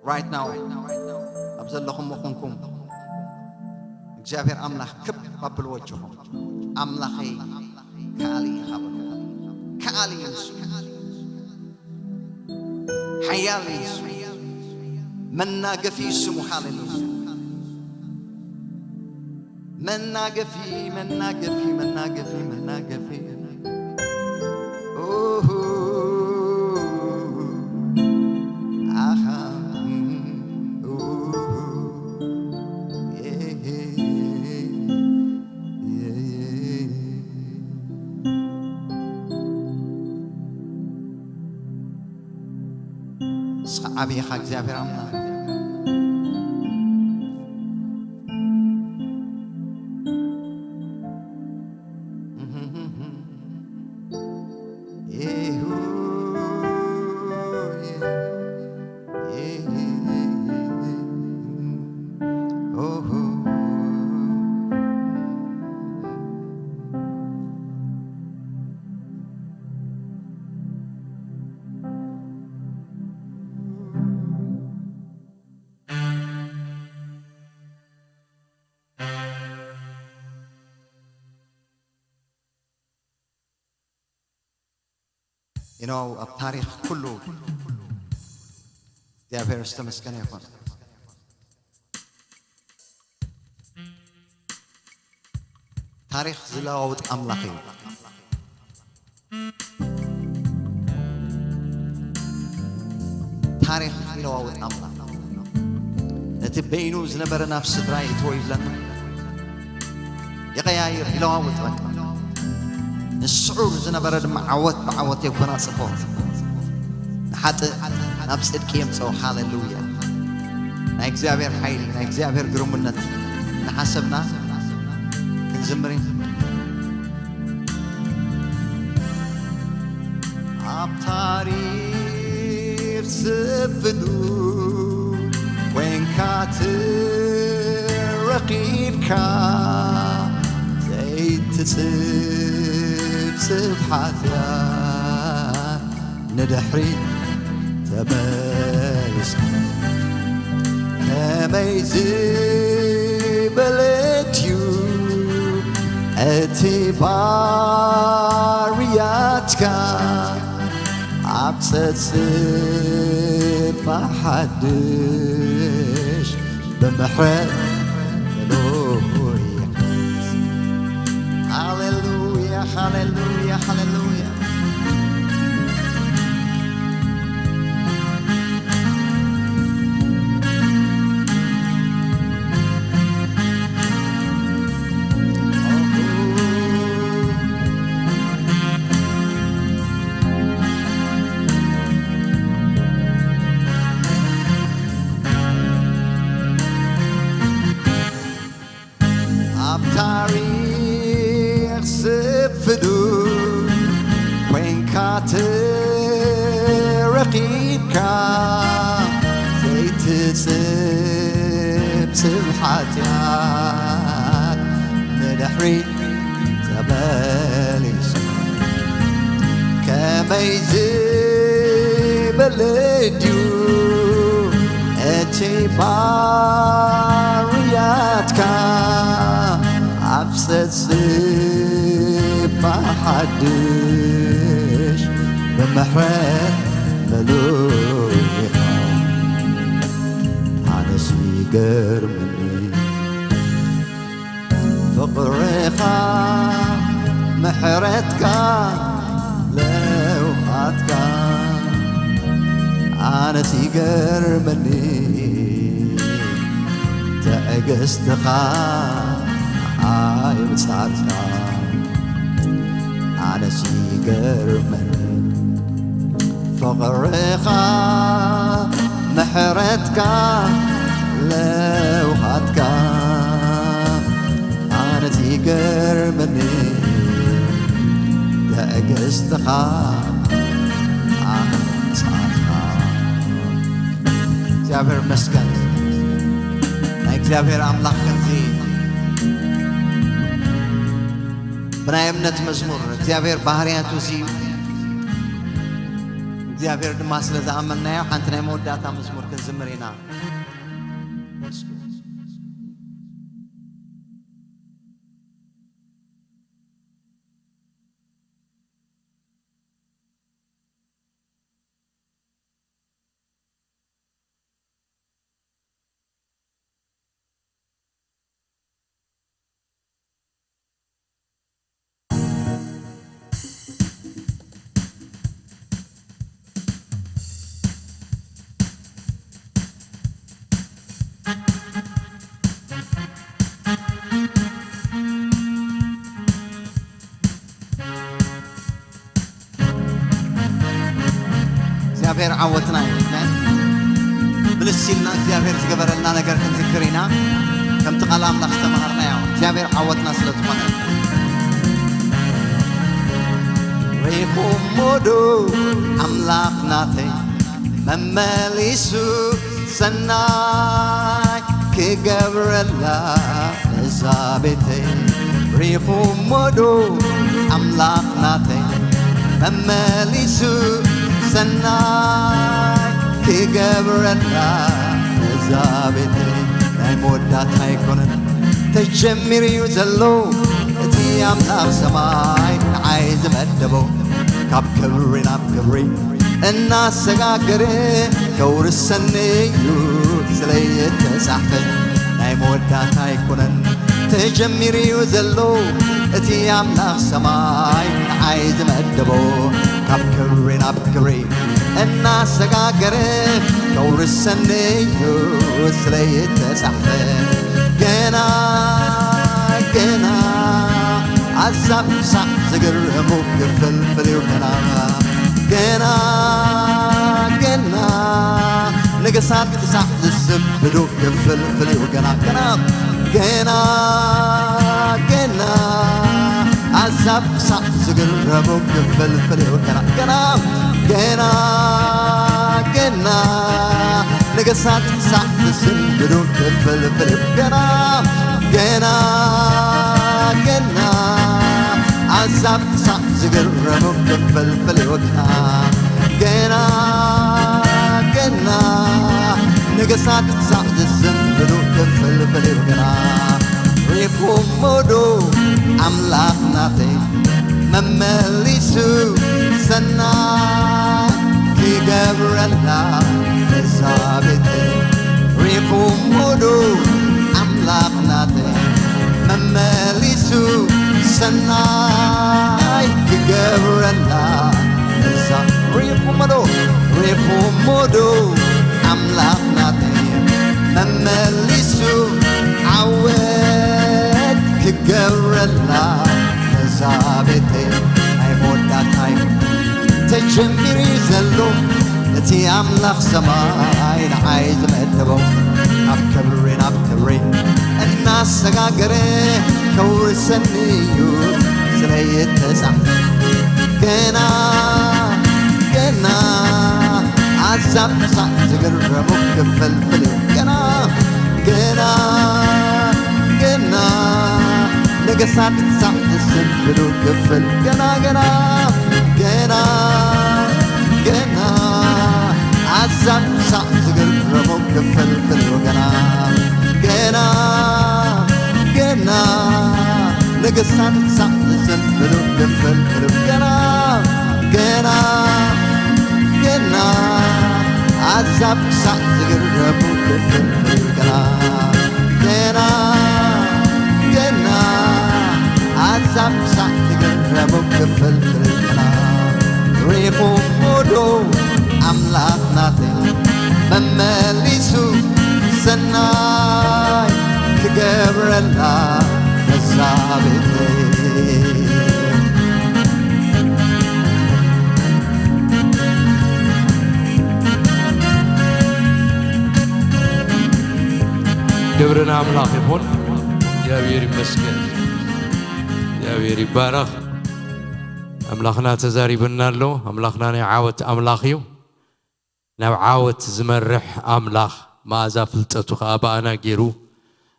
right now ኣብ ዘለኹም ኮንኩም እግዚኣብሔር ኣምላኽ ክብ ኣብልዎ እጅኹም። ኣምላኸይ ከኣሊ ኢኻ በሉ። ከኣሊ እዩ ንሱ። ሓያል እዩ ስሙ። መናገፊ እዩ ስሙ። ሃሌሉያ። መናገፊ፣ መናገፊ፣ መናገፊ፣ መናገፊ። ኦሆ፣ ኣኻ፣ ኦሆ፣ የ፣ የ፣ የ፣ የ። እስኻ ዓቢ ኢኻ እግዚኣብሔር ኣምላኽ። You know፣ ኣብ ታሪኽ ኩሉ እግዚኣብሔር ዝተመስገነ ይኹን። ታሪኽ ዝለዋውጥ ኣምላኽ እዩ። ታሪኽ ይለዋውጥ ኣምላኽ። ነቲ በይኑ ዝነበረ ናብ ስድራ ይእትዎ ይብለና። ይቐያይር፣ ይለዋውጥ በቃ። ንስዑር ዝነበረ ድማ ዓወት ብዓወት የጎናጽፎ። ንሓጥእ ናብ ጽድቂ የምጽኦ። ሃሌሉያ። ናይ እግዚኣብሔር ሓይሊ፣ ናይ እግዚኣብሔር ግርምነት እናሓሰብና ክንዝምር ኢና። ኣብ ታሪኽ ስፍሉ ኮንካ ተረኺብካ፣ ዘይትጽብጽብ ሓጢኣት ንድሕሪት ተመሊስካ። ከመይ ዝበለ ድዩ እቲ ባርያትካ፣ ኣብ ጸጽባ ሓድሽ ብምሕረት ምሉእ። ሃሌሉያ፣ ሃሌሉያ፣ ሃሌሉያ። ኣብ ታሪኽ ስፍሉ ኮንካ ተረኺብካ፣ ዘይትጽብጽብ ሓጢኣት ንድሕሪት ተመሊሱ። ከመይ ዝበለ ድዩ እቲ ባርያትካ፣ ኣብ ጸጽባ ሓድሽ ብምሕረት ምሉእ ኢኻ። ኣነስ ይገርምኒ ፍቕርኻ፣ ምሕረትካ፣ ለውሃትካ፣ ኣነስ ይገርመኒ ትዕግስትኻ፣ ኣይምጻልካ፣ ኣነስ ይገርመኒ ፍቕርኻ፣ ምሕረትካ፣ ለውሃትካ፣ ኣነስ ይገርመኒ ትዕግስትኻ፣ ኣምጻልካ። እግዚኣብሔር ይመስገን። ናይ እግዚኣብሔር ኣምላኽ ከምዚ ብናይ እምነት መዝሙር እግዚኣብሔር ባህርያቱ እዚ እዩ። እግዚኣብሔር ድማ ስለ ዝኣመንናዮ ሓንቲ ናይ መወዳእታ መዝሙር ክንዝምር ኢና። እግዚኣብሔር ዓወትና እዩ። ኣሜን። ምልስ ኢልና እግዚኣብሔር ዝገበረልና ነገር ክንዝክር ኢና። ከምቲ ቃል ኣምላኽ ዝተማሃርናዮ እግዚኣብሔር ዓወትና ስለ ዝኾነ። ሪኹሞ ዶ ኣምላኽ ናተይ መመሊሱ ሰናይ ክገብረላ እዛ ቤተይ? ሪኹሞ ዶ ኣምላኽ ናተይ መመሊሱ ሰናይ ክገብረላ እዛ ቤተይ? ናይ መወዳእታ ኣይኮነን ተጀሚሩ እዩ ዘሎ እቲ ኣምላኽ ሰማይ ንዓይ ዝመደቦ። ካብ ክብሪ ናብ ክብሪ እናሰጋገረ ከውርሰኒ እዩ ስለየተጻሕፈ። ናይ መወዳእታ ኣይኮነን ተጀሚሩ እዩ ዘሎ እቲ ኣምላኽ ሰማይ ንዓይ ዝመደቦ። ካብ ክብሪ ናብ ክብሪ እናሰጋገረ ከውርሰኒ እዩ ስለየተጻሕፈ። ገና ገና ኣዛብ ክሳዕ ዝግረሙ ክፍልፍል እዩ ገና። ገና ገና ነገሳት ክሳዕ ዝስብዱ ክፍልፍል እዩ ገና። ገና ገና ገና ኣዛብ ክሳዕ ዝግረሙ ክፍልፍል እዩ ገና። ገና ገና ገና ነገሳት ክሳዕ ዝስብዱ ክፍልፍል እዩ ገና። ገና ገና ኣዛብ ክሳዕ ዝግረሙ ክፍልፍል እዩ ገና። ገና ገና ነገሳት ክሳዕ ዝስብዱ ክፍልፍል እዩ ገና። ሪኹሞ ዶ ኣምላኽ ናተይ መመሊሱ ሰናይ ክገብረላ እዛ ቤተይ? ሪኹሞ ዶ ኣምላኽ ናተይ መመሊሱ ሰናይ ክገብረላ እዛ? ሪኹሞ ዶ ሪኹሞ ዶ ኣምላኽ ናተይ መመሊሱ ዓወት ክገብረላ እዛ ቤተይ? ናይ መወዳእታይ ተጀሚሩ እዩ ዘሎ እቲ ኣምላኽ ሰማይ ንዓይ ዝመደቦ። ካብ ክብሪ ናብ ክብሪ እናሰጋገረ ከውርሰኒ እዩ ስለየተጻሕፈ። ገና ገና ኣዛብ ክሳዕ ዝግረሙ ክፍልፍል እዩ ገና። ገና ገና ነገሳት ክሳዕ ዝስብዱ ክፍል ገና። ገና ገና ገና ኣዛብ ክሳዕ ዝግረሙ ክፍልፍል እዩ ገና። ገና ገና ነገሳት ክሳዕ ዝስብዱ ክፍልፍል እዩ ገና። ገና ገና ኣዛብ ክሳዕ ዝግረሙ ክፍልፍል እዩ ገና። ገና ገና ኣዛብ ክሳዕ ዝግረሙ ክፍልፍል እዩ ገና። ሪኹሞ ዶ ኣምላኽ ናተይ መመሊሱ ሰናይ ክገብረላ ነዛ ቤተይ? ክብሪ ንኣምላኽ ይኹን። እግዚኣብሔር ይመስገን። እግዚኣብሔር ይባረኽ። ኣምላኽና ተዛሪብና ኣሎ። ኣምላኽና ናይ ዓወት ኣምላኽ እዩ። ናብ ዓወት ዝመርሕ ኣምላኽ፣ መኣዛ ፍልጠቱ ኸኣ ብኣና ገይሩ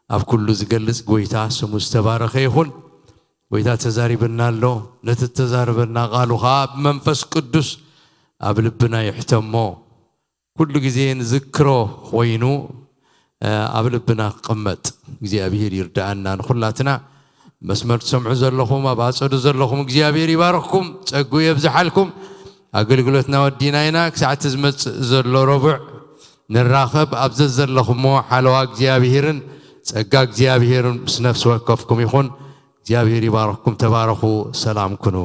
ኣብ ኩሉ ዝገልጽ ጐይታ ስሙ ዝተባረኸ ይኹን። ጐይታ ተዛሪብና ኣሎ። ነቲ እተዛረበና ቃሉ ኸኣ ብመንፈስ ቅዱስ ኣብ ልብና ይሕተሞ። ኩሉ ግዜ ንዝክሮ ኮይኑ፣ እ፣ ኣብ ልብና ክቕመጥ እግዚኣብሄር ይርድኣና። ንኹላትና መስመር ትሰምዑ ዘለኹም፣ ኣብ ኣጸዱ ዘለኹም እግዚኣብሄር ይባርኽኩም፣ ጸግኡ የብዝሓልኩም። ኣገልግሎትና ወዲና ኢና። ክሳዕ እቲ ዝመጽእ ዘሎ ረቡዕ ንራኸብ። ኣብ ዘዘለኹሞ ሓለዋ እግዚኣብሄርን ጸጋ እግዚኣብሄርን ምስ ነፍሲ ወከፍኩም ይኹን። እግዚኣብሄር ይባርኽኩም። ተባረኹ። ሰላም ኩኑ።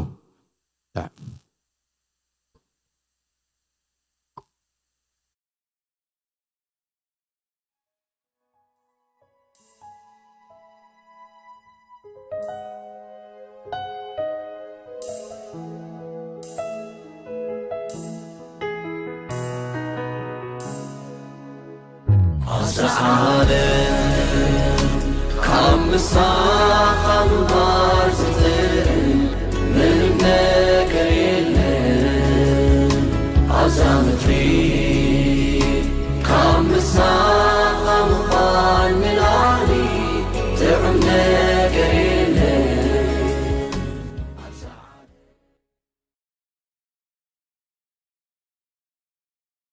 ዓለም ካብ ምሳኻ ምንባር ዝጥዕም ምንም ነገር የለን። ኣብዛ ምድሪ ካብ ምሳኻ